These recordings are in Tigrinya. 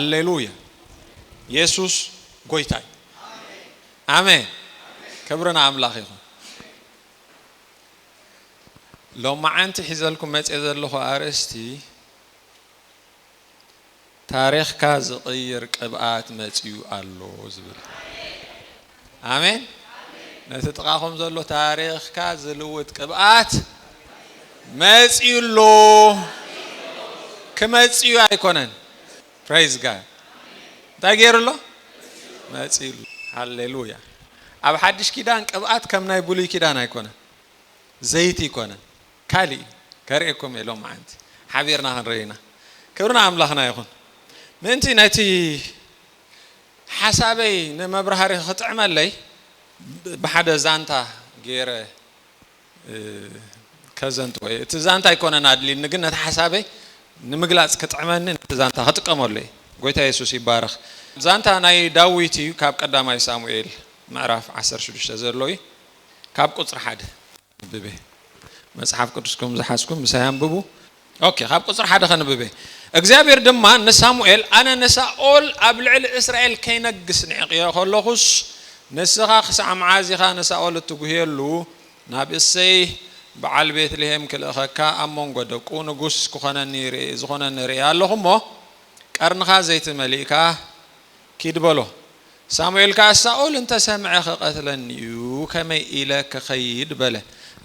ሃሌሉያ። የሱስ ጎይታ እዩ። ኣሜን። ክብሪ ንኣምላኽ ይኹን። ሎማዓንቲ ሒዘልኩም መፅየ ዘለኹ ኣርእስቲ፣ ታሪኽካ ዝቕይር ቅብኣት መፅዩ ኣሎ ዝብል። ኣሜን። ነቲ ጥቓኹም ዘሎ፣ ታሪኽካ ዝልውጥ ቅብኣት መፅዩ ኣሎ። ክመፅዩ ኣይኮነን። ፕሬዝ ጋድ። እንታይ ገይሩ ኣሎ? መፅዩ ኣሎ። ሃሌሉያ። ኣብ ሓድሽ ኪዳን ቅብኣት ከም ናይ ብሉይ ኪዳን ኣይኮነን። ዘይቲ ይኮነ፣ ካልእ እዩ። ከርእየኩም እየ ሎማዓንቲ፣ ሓቢርና ክንርኢ ኢና። ክብሪ ንኣምላኽና ይኹን። ምእንቲ ነቲ ሓሳበይ ንመብራህሪ ክጥዕመለይ፣ ብሓደ ዛንታ ገይረ፣ እ፣ ከዘንትዎ እየ። እቲ ዛንታ ኣይኮነን ኣድልይኒ፣ ግን ነቲ ሓሳበይ ንምግላፅ ክጥዕመኒ ነቲ ዛንታ ክጥቀመሉ እየ። ጎይታ የሱስ ይባረኽ። ዛንታ ናይ ዳዊት እዩ፣ ካብ ቀዳማይ ሳሙኤል ምዕራፍ ዓሰርተ ሽዱሽተ ዘሎ እዩ። ካብ ቁፅሪ ሓደ ንብቤ። መጽሓፍ ቅዱስኩም ዝሓዝኩም ምሳይ ኣንብቡ። ኦኬ፣ ካብ ቁጽሪ ሓደ ከንብቤ። እግዚኣብሔር ድማ ንሳሙኤል፣ ኣነ ንሳኦል ኣብ ልዕሊ እስራኤል ከይነግስ ንዕቅዮ ከለኹስ፣ ንስኻ ክሳዕ መዓዝ ኢኻ ንሳኦል እትጉህየሉ? ናብ እሰይ በዓል ቤትልሔም ክልእኸካ፣ ኣብ መንጎ ደቁ ንጉስ ክኾነኒ ርኢ-፣ ዝኾነኒ ርኢ ኣለኹ እሞ፣ ቀርንኻ ዘይቲ መሊእካ ኪድ በሎ። ሳሙኤል ከኣ፣ ሳኦል እንተ ሰምዐ ኽቐትለኒ እዩ፣ ከመይ ኢለ ክኸይድ? በለ።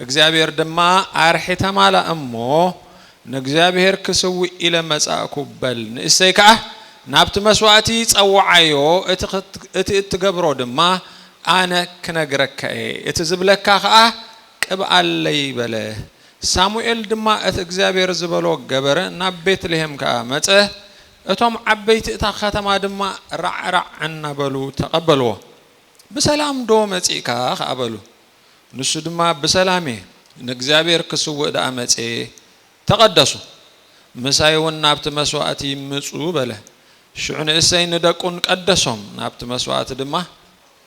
እግዚኣብሔር ድማ፣ ኣርሒ ተማላእ እሞ፣ ንእግዚኣብሔር ክስውእ ኢለ መጻእኩ በል። ንእሰይ ከኣ፣ ናብቲ መስዋእቲ ጸውዓዮ፣ እቲ ኽት-፣ እቲ እትገብሮ ድማ ኣነ ክነግረካ እየ። እቲ ዝብለካ ኸኣ ቅብኣለይ በለ። ሳሙኤል ድማ እቲ እግዚኣብሔር ዝበሎ ገበረ፣ ናብ ቤትልሔም ከኣ መጸ። እቶም ዓበይቲ እታ ኸተማ ድማ ራዕራዕ እናበሉ ተቐበልዎ። ብሰላም ዶ መጺእካ? ከኣ በሉ። ንሱ ድማ ብሰላም እየ፣ ንእግዚኣብሔር ክስውእ ደኣ መጺኤ፣ ተቐደሱ፣ ምሳይ እውን ናብቲ መስዋእቲ ምጹ በለ። ሽዑ ንእሰይ ንደቁን ቀደሶም፣ ናብቲ መስዋእቲ ድማ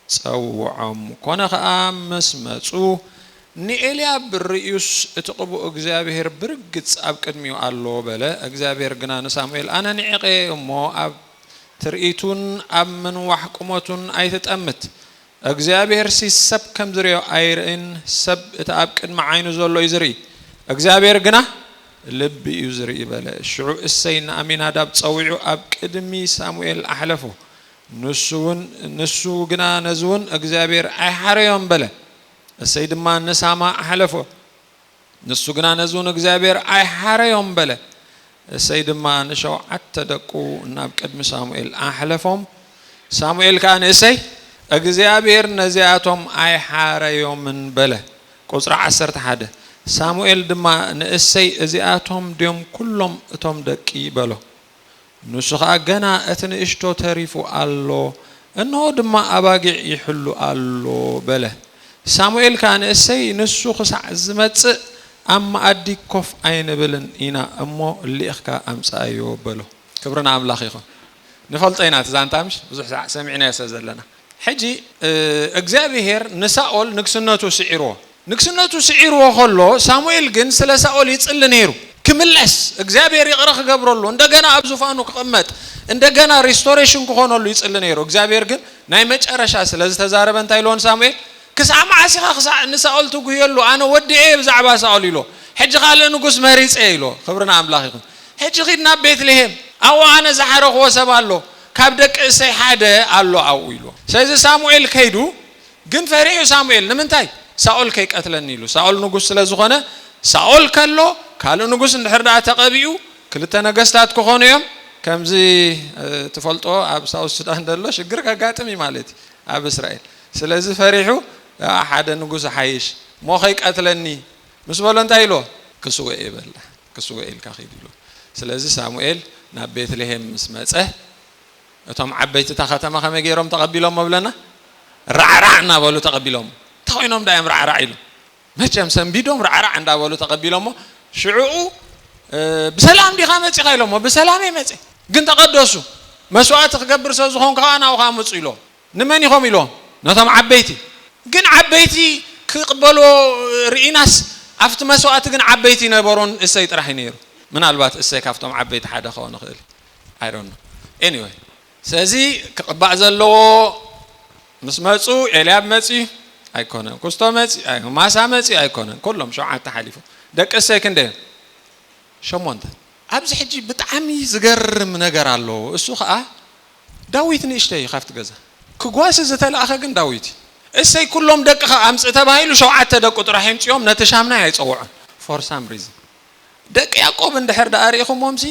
ጸውዖም። ኮነ ኸኣ ምስ መጹ፣ ንኤልያብ ርእዩስ እቲ ቅቡእ እግዚኣብሔር ብርግጽ ኣብ ቅድሚኡ ኣሎ በለ። እግዚኣብሔር ግና ንሳሙኤል፣ ኣነ ንዒቐ እሞ ኣብ ትርኢቱን ኣብ ምንዋሕ ቁመቱን ኣይትጠምት። እግዚኣብሔርሲ ሰብ ከም ዝርእዮ ኣይርእን፣ ሰብ እቲ ኣብ ቅድሚ ዓይኑ ዘሎ እዩ ዝርኢ፣ እግዚኣብሔር ግና ልቢ እዩ ዝርኢ በለ። ሽዑ እሰይ ንኣሚናዳብ ጸዊዑ ኣብ ቅድሚ ሳሙኤል ኣሕለፎ። ንሱ እውን፣ ንሱ ግና ነዚ እውን እግዚኣብሔር ኣይሓረዮን በለ። እሰይ ድማ ንሳማ ኣሕለፎ። ንሱ ግና ነዚ እውን እግዚኣብሔር ኣይሓረዮን በለ። እሰይ ድማ ንሸውዓተ ደቁ ናብ ቅድሚ ሳሙኤል ኣሕለፎም። ሳሙኤል ከኣ ንእሰይ፣ እግዚኣብሔር ነዚኣቶም ኣይሓረዮምን በለ። ቁጽሪ ዓሰርተ ሓደ። ሳሙኤል ድማ ንእሰይ፣ እዚኣቶም ድዮም ኩሎም እቶም ደቂ? በሎ። ንሱ ኸኣ፣ ገና እቲ ንእሽቶ ተሪፉ ኣሎ፣ እንሆ ድማ ኣባጊዕ ይሕሉ ኣሎ በለ። ሳሙኤል ከኣ ንእሰይ፣ ንሱ ኽሳዕ ዝመጽእ ኣብ መኣዲ ኮፍ ኣይንብልን ኢና እሞ፣ ልኢኽካ ኣምጽኣዮ በሎ። ክብሪ ንኣምላኽ ይኹን። ንፈልጦ ኢና እቲ ዛንታ፣ ምሽ ብዙሕ ሰሚዕናዮ ስለ ዘለና። ሕጂ፣ እ፣ እግዚኣብሄር ንሳኦል ንግስነቱ ስዒርዎ። ንግስነቱ ስዒርዎ ከሎ፣ ሳሙኤል ግን ስለ ሳኦል ይጽሊ ነይሩ። ክምለስ፣ እግዚኣብሄር ይቕረ ክገብረሉ፣ እንደገና ኣብ ዙፋኑ ክቕመጥ፣ እንደገና ሪስቶሬሽን ክኾነሉ ይጽሊ ነይሩ። እግዚኣብሄር ግን ናይ መጨረሻ ስለ ዝተዛረበ እንታይ ኢልዎ ንሳሙኤል? "ክሳዕ መዓስ ኢኻ ክሳዕ ንሳኦል ትጉህየሉ? ኣነ ወዲ እየ ብዛዕባ ሳኦል" ኢልዎ። "ሕጂ ካልእ ንጉስ መሪጸ" እየ ኢልዎ። ክብሪ ንኣምላኽ ይኹን። "ሕጂ ኺድ ናብ ቤትልሄም፣ ኣብኡ ኣነ ዝሓረኽዎ ሰብ ኣሎ፣ ካብ ደቂ እሰይ ሓደ ኣሎ ኣብኡ" ኢልዎ። ስለዚ ሳሙኤል ከይዱ፣ ግን ፈሪሑ ሳሙኤል። ንምንታይ? ሳኦል ከይቀትለኒ ኢሉ። ሳኦል ንጉስ ስለ ዝኾነ፣ ሳኦል ከሎ፣ ካልእ ንጉስ እንድሕር ደኣ ተቐቢኡ፣ ክልተ ነገስታት ክኾኑ እዮም። ከምዚ፣ እ፣ ትፈልጦ ኣብ ሳውት ሱዳን ዘሎ ሽግር ከጋጥም እዩ ማለት እዩ ኣብ እስራኤል። ስለዚ ፈሪሑ፣ "ኣ፣ ሓደ ንጉስ ሓይሽ፣ እሞ ከይቀትለኒ" ምስ በሎ እንታይ ኢልዎ? "ክስወ እየ" በላ። "ክስወ ኢልካ ኺድ" ኢልዎ። ስለዚ ሳሙኤል ናብ ቤትልሄም ምስ መጸ፣ እቶም ዓበይቲ እታ ከተማ ከመይ ገይሮም ተቐቢሎሞ ብለና? ራዕራዕ እናበሉ ተቐቢሎሞ። እንታይ ኮይኖም ደኣ እዮም ራዕራዕ ኢሉ? መቸም ሰንቢዶም ራዕራዕ እንዳበሉ ተቐቢሎሞ። ሽዕኡ፣ እ፣ "ብሰላም ዲኻ መጺኻ?" ኢሎሞ። "ብሰላም እየ መጺአ፣ ግን ተቐደሱ፣ መስዋእቲ ክገብር ስለ ዝኾንኩ ከኣ ናብኡ ከኣ ምጹ" ኢሎም። ንመን ኢኹም ኢሎም? ነቶም ዓበይቲ። ግን ዓበይቲ ክቕበልዎ ርኢናስ፣ ኣብቲ መስዋእቲ ግን ዓበይቲ ነበሩን እሰይ ጥራሕ እዩ ነይሩ። ምናልባት እሰይ ካብቶም ዓበይቲ ሓደ ክኸውን ይኽእል። I don't know። Anyway፣ ስለዚ ክቕባእ ዘለዎ ምስ መፁ፣ ኤልያብ መፂ ኣይኮነን፣ ኩስቶ መፂ ኣይ- ማሳ መፂ ኣይኮነን፣ ኩሎም ሸውዓተ ሓሊፉ። ደቂ እሰይ ክንደይ እዮም? ሸሞንተ። ኣብዚ ሕጂ ብጣዕሚ ዝገርም ነገር ኣሎ። እሱ ከዓ ዳዊት ንእሽተይ እዩ ካብቲ ገዛ። ክጓሲ ዝተላእኸ ግን ዳዊት እዩ። እሰይ ኩሎም ደቅኻ ኣምፅእ ተባሂሉ ሸውዓተ ደቁ ጥራሕ የምፅኦም፣ ነቲ ሻምናይ ኣይፀውዖን። For some reason ደቂ ያዕቆብ እንድሕር ደኣ ርኢኹሞምሲ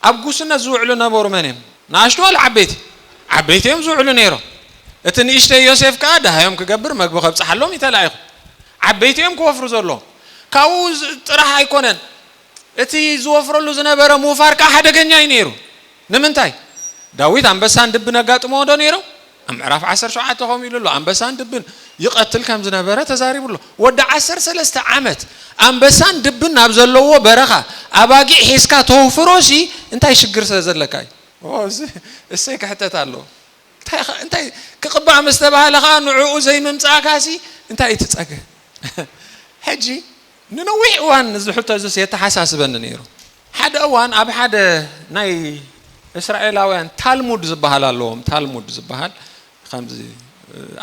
ኣብ ጉስነት ዝውዕሉ ነበሩ። መን እዮም? ንኣሽቱ ዋላ ዓበይቲ? ዓበይቲ እዮም ዝውዕሉ ነይሮም። እቲ ንእሽተይ ዮሴፍ ከዓ ደሃዮም ክገብር፣ መግቢ ከብፅሓሎም እዩ ተላኢኹ። ዓበይቲ እዮም ክወፍሩ ዘለዎም። ካብኡ ዝ- ጥራሕ ኣይኮነን፣ እቲ ዝወፍረሉ ዝነበረ ምውፋር ከዓ ሓደገኛ እዩ ነይሩ። ንምንታይ? ዳዊት ኣንበሳን ድብን ኣጋጥሞ ዶ ነይሩ? ኣብ ምዕራፍ ዓሰርተ ሸውዓተ ከምኡ ኢሉ ኣሎ፣ ኣንበሳን ድብን ይቐትል ከም ዝነበረ ተዛሪቡ ኣሎ። ወዲ ዓሰርተ ሰለስተ ዓመት ኣንበሳን ድብን ናብ ዘለዎ በረኻ ኣባጊዕ ሒዝካ ተውፍሮሲ እንታይ ሽግር ስለ ዘለካ እዩ? ኦ፣ እዚ እሰይ ክሕተት ኣለዎ። እንታይ ኸ- እንታይ ክቕባእ ምስ ተባህለ ኸዓ ንዕኡ ዘይምምጻእካሲ እንታይ እዩ እቲ ጸገም? ሕጂ ንነዊሕ እዋን እዚ ሕቶ እዚስ የተሓሳስበኒ ነይሩ። ሓደ እዋን ኣብ ሓደ ናይ እስራኤላውያን ታልሙድ ዝበሃል ኣለዎም። ታልሙድ ዝበሃል ከምዚ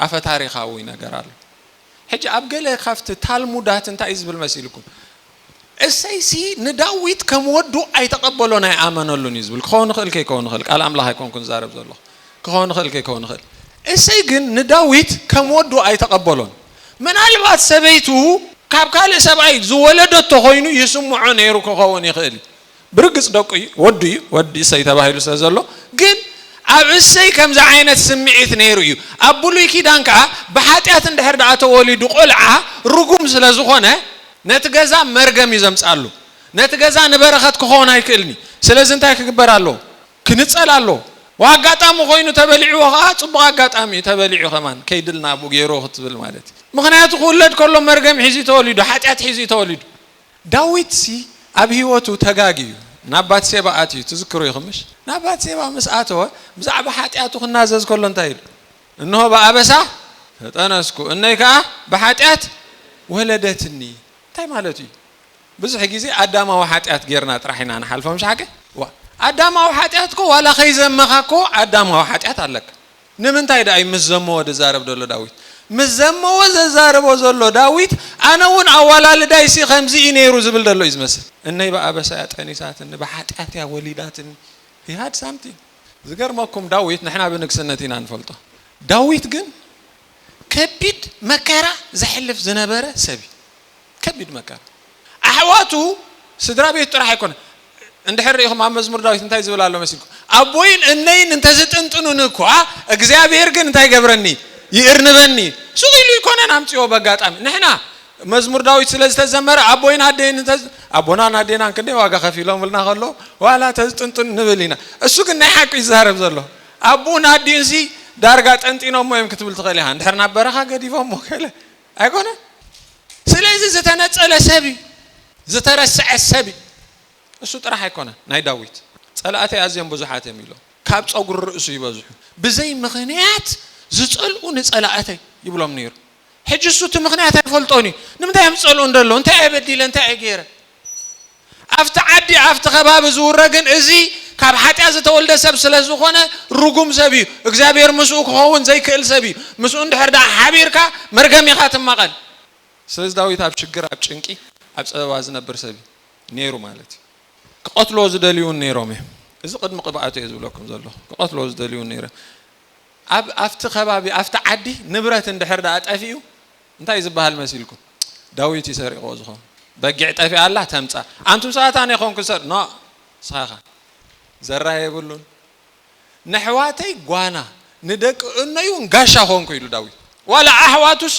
ኣፈ ታሪኻዊ ነገር ኣሎ። ሕጂ ኣብ ገለ ካብቲ ታልሙዳት እንታይ እዩ ዝብል መሲልኩም? እሰይሲ ንዳዊት ከም ወዱ ኣይተቐበሎን ኣይኣመነሉን እዩ ዝብል። ክኸውን ይኽእል ከይከውን ይኽእል፣ ቃል ኣምላኽ ኣይኮንኩን ዝዛረብ ዘለኹ። ክኸውን ይኽእል ከይከውን ይኽእል። እሰይ ግን ንዳዊት ከም ወዱ ኣይተቐበሎን። ምናልባት ሰበይቱ ካብ ካልእ ሰብኣይ ዝወለደቶ ኮይኑ ይስምዖ ነይሩ ክኸውን ይኽእል እዩ። ብርግጽ ደቁ እዩ፣ ወዱ እዩ፣ ወዲ እሰይ ተባሂሉ ስለ ዘሎ። ግን ኣብ እሰይ ከምዚ ዓይነት ስምዒት ነይሩ እዩ። ኣብ ብሉይ ኪዳን ከኣ ብሓጢኣት እንድሕር ደኣ ተወሊዱ ቆልዓ ርጉም ስለ ዝኾነ ነቲ ገዛ መርገም እዩ ዘምጽኣሉ። ነቲ ገዛ ንበረኸት ክኸውን ኣይክእልን እዩ። ስለዚ እንታይ ክግበር ኣለዎ? ክንጸል ኣለዎ። ወኣጋጣሚ ኮይኑ ተበሊዕዎ ከኣ ጽቡቕ ኣጋጣሚ እዩ፣ ተበሊዑ ከማን ከይድልና ብኡ ገይርዎ ክትብል ማለት እዩ። ምኽንያቱ ክውለድ ከሎ መርገም ሒዙ እዩ ተወሊዱ፣ ሓጢኣት ሒዙ እዩ ተወሊዱ። ዳዊትሲ ኣብ ህይወቱ ተጋግዩ ናብ ባትሴባ ኣትዩ፣ ትዝክሩ ኢኹም ምሽ? ናብ ባትሴባ ምስ ኣተወ ብዛዕባ ሓጢኣቱ ክናዘዝ ከሎ እንታይ ኢሉ? እንሆ ብኣበሳ ተጠነስኩ፣ እነይ ከኣ ብሓጢኣት ወለደትኒ። እንታይ ማለት እዩ? ብዙሕ ግዜ ኣዳማዊ ሓጢኣት ጌርና ጥራሕ ኢና ንሓልፎ፣ ምሽ ሓቂ? ዋ፣ ኣዳማዊ ሓጢኣት እኮ ዋላ ከይዘመኻ እኮ ኣዳማዊ ሓጢኣት ኣለካ። ንምንታይ ደኣ እዩ ምስ ዘመወ ዝዛረብ ዘሎ ዳዊት? ምስ ዘመወ ዘዛርቦ ዘሎ ዳዊት፣ ኣነ እውን ኣዋላልዳይሲ ከምዚ እዩ ነይሩ ዝብል ዘሎ እዩ ዝመስል። እነይ ብኣበሳ እያ ጠኒሳትኒ፣ ብሓጢኣት እያ ወሊዳትኒ። He had something። ዝገርመኩም ዳዊት ንሕና ብንግስነት ኢና ንፈልጦ። ዳዊት ግን ከቢድ መከራ ዘሕልፍ ዝነበረ ሰብ እዩ። ከቢድ መከራ። ኣሕዋቱ ስድራ ቤት ጥራሕ ኣይኮነ። እንድሕር ርኢኹም ኣብ መዝሙር ዳዊት እንታይ ዝብል ኣሎ መሲልኩም? ኣቦይን እነይን እንተዝጥንጥኑኒ እኳ እግዚኣብሔር ግን እንታይ ገብረኒ? ይእርንበኒ። ሱቕ ኢሉ ይኮነን ኣምፅዎ በጋጣሚ። ንሕና መዝሙር ዳዊት ስለ ዝተዘመረ ኣቦይን ኣደይን እንተ ኣቦናን ኣዴናን ክንደይ ዋጋ ከፊሎምልና ከሎ ዋላ ተዝጥንጥኑ ንብል ኢና። እሱ ግን ናይ ሓቂ ይዛረብ ዘሎ። ኣቦን ኣዲኡንሲ ዳርጋ ጠንጢኖሞ እዮም ክትብል ትኽእል ኢኻ። እንድሕር ናብ በረኻ ገዲፎሞ ከለ ኣይኮነ። ስለዚ ዝተነጸለ ሰብ እዩ፣ ዝተረስዐ ሰብ እዩ። እሱ ጥራሕ ኣይኮነ ናይ ዳዊት ጸላእተይ ኣዝዮም ብዙሓት እዮም ኢሎ። ካብ ጸጉሪ ርእሱ ይበዝሑ። ብዘይ ምኽንያት ዝጸልኡ ንጸላእተይ ይብሎም ነይሩ። ሕጂ እሱ እቲ ምኽንያት ኣይፈልጦን እዩ። ንምንታይ እዮም ዝጸልኡ እንደለዉ? እንታይ ኣየ በዲለ? እንታይ ኣየ ገይረ? ኣብቲ ዓዲ ኣብቲ ከባቢ ዝውረ ግን እዚ ካብ ሓጢኣት ዝተወልደ ሰብ ስለ ዝኾነ ርጉም ሰብ እዩ። እግዚኣብሔር ምስኡ ክኸውን ዘይክእል ሰብ እዩ። ምስኡ እንድሕር ደኣ ሓቢርካ መርገም ኢኻ ትማቐል። ስለዚ ዳዊት ኣብ ሽግር፣ ኣብ ጭንቂ፣ ኣብ ጸበባ ዝነብር ሰብ እዩ ነይሩ ማለት እዩ። ክቐትልዎ ዝደልዩ እውን ነይሮም እዮም። እዚ ቅድሚ ቅብኣቱ እየ ዝብለኩም ዘለኹ። ክቐትልዎ ዝደልዩ እውን ነይሮም። ኣብ ኣብቲ ከባቢ ኣብቲ ዓዲ ንብረት እንድሕር ደኣ ጠፊኡ እንታይ ዝበሃል መሲልኩም? ዳዊት እዩ ሰሪቕዎ ዝኾን። በጊዕ ጠፊኣ ኣላ ተምጻ። ኣንቱም ሰባት ኣነ ይኾንኩ ሰር ኖ ስኻኻ ዘራ የብሉን። ንሕዋተይ ጓና ንደቂ እነይ እውን ጋሻ ኾንኩ ኢሉ ዳዊት። ዋላ ኣሕዋቱስ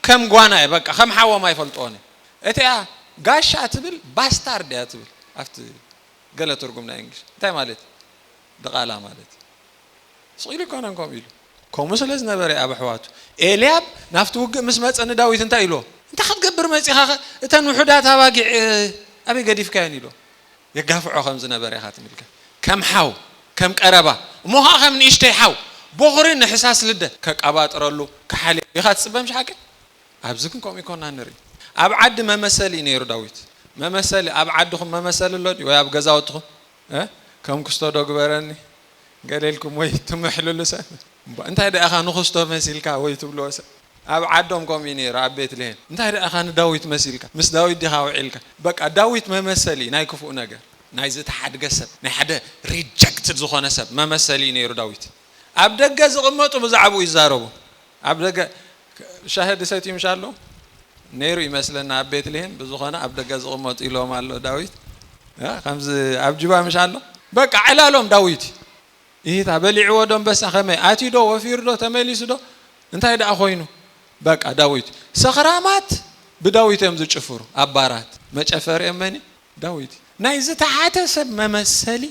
ከም ጓና እየ በቃ ከም ሓዎም ኣይፈልጥዎን እየ። እቲኣ ጋሻ ትብል ባስታርድ እያ ትብል ኣብቲ ገለ ትርጉም ናይ እንግሊሽ እንታይ ማለት እዩ? ድቓላ ማለት እዩ። ስቕ ኢሉ ኣይኮነን ከምኡ ኢሉ። ከምኡ ስለ ዝነበረ ኣብ ኣሕዋቱ ኤልያብ ናብቲ ውግእ ምስ መጸ ንዳዊት እንታይ ኢልዎ? እንታይ ክትገብር መጺኻ ኸ? እተን ውሑዳት ኣባጊዕ ኣበይ ገዲፍካየን ኢልዎ። የጋፍዖ ከም ዝነበረ ኢኻ ትምልከት። ከም ሓው ከም ቀረባ እሞ ኸዓ ከም ንእሽተይ ሓው ቦኽሪ ንሕሳስ ልደ ከቃባጥረሉ ክሓልዮ ኢኻ ትጽበ ምሽ ሓቂ? ኣብዚ ግን ከምኡ ይኮና ንርኢ። ኣብ ዓዲ መመሰሊ እዩ ነይሩ ዳዊት። መመሰሊ ኣብ ዓድኹም መመሰሊ ኣሎ ድዩ? ወይ ኣብ ገዛውትኹም እ? ከም ክስቶ ዶ ግበረኒ ገለ ኢልኩም ወይ ትምሕልሉ ሰብ፣ እምባ እንታይ ደኣኻ ንኽስቶ መሲልካ ወይ ትብልዎ ሰብ። ኣብ ዓዶም ከምኡ እዩ ነይሩ፣ ኣብ ቤትልሄም። እንታይ ደኣኻ ንዳዊት መሲልካ? ምስ ዳዊት ዲኻ ውዒልካ? በቃ፣ ዳዊት መመሰሊ ናይ ክፉእ ነገር፣ ናይ ዝተሓድገ ሰብ፣ ናይ ሓደ ሪጀክትድ ዝኾነ ሰብ መመሰሊ እዩ ነይሩ ዳዊት። ኣብ ደገ ዝቕመጡ ብዛዕባኡ ይዛረቡ። ኣብ ደገ ሻሂ ድሰትዩ ምሽ ኣሎ ነይሩ ይመስለና ኣብ ቤትልሄም። ብዝኾነ ኣብ ደገ ዝቕመጡ ኢሎም ኣሎ ዳዊት። እ፣ ከምዚ ኣብ ጅባ ምሽ ኣሎ። በቃ፣ ዕላሎም ዳዊት። ኢሂታ በሊዕዎ ዶ ኣንበሳ ከመይ? ኣትዩ ዶ? ወፊሩ ዶ? ተመሊሱ ዶ? እንታይ ደኣ ኮይኑ? በቃ፣ ዳዊት። ሰኽራማት ብዳዊት እዮም ዝጭፍሩ። ኣብ ባራት መጨፈሪኦም መን እዩ? ዳዊት። ናይ ዝተሓተ ሰብ መመሰሊ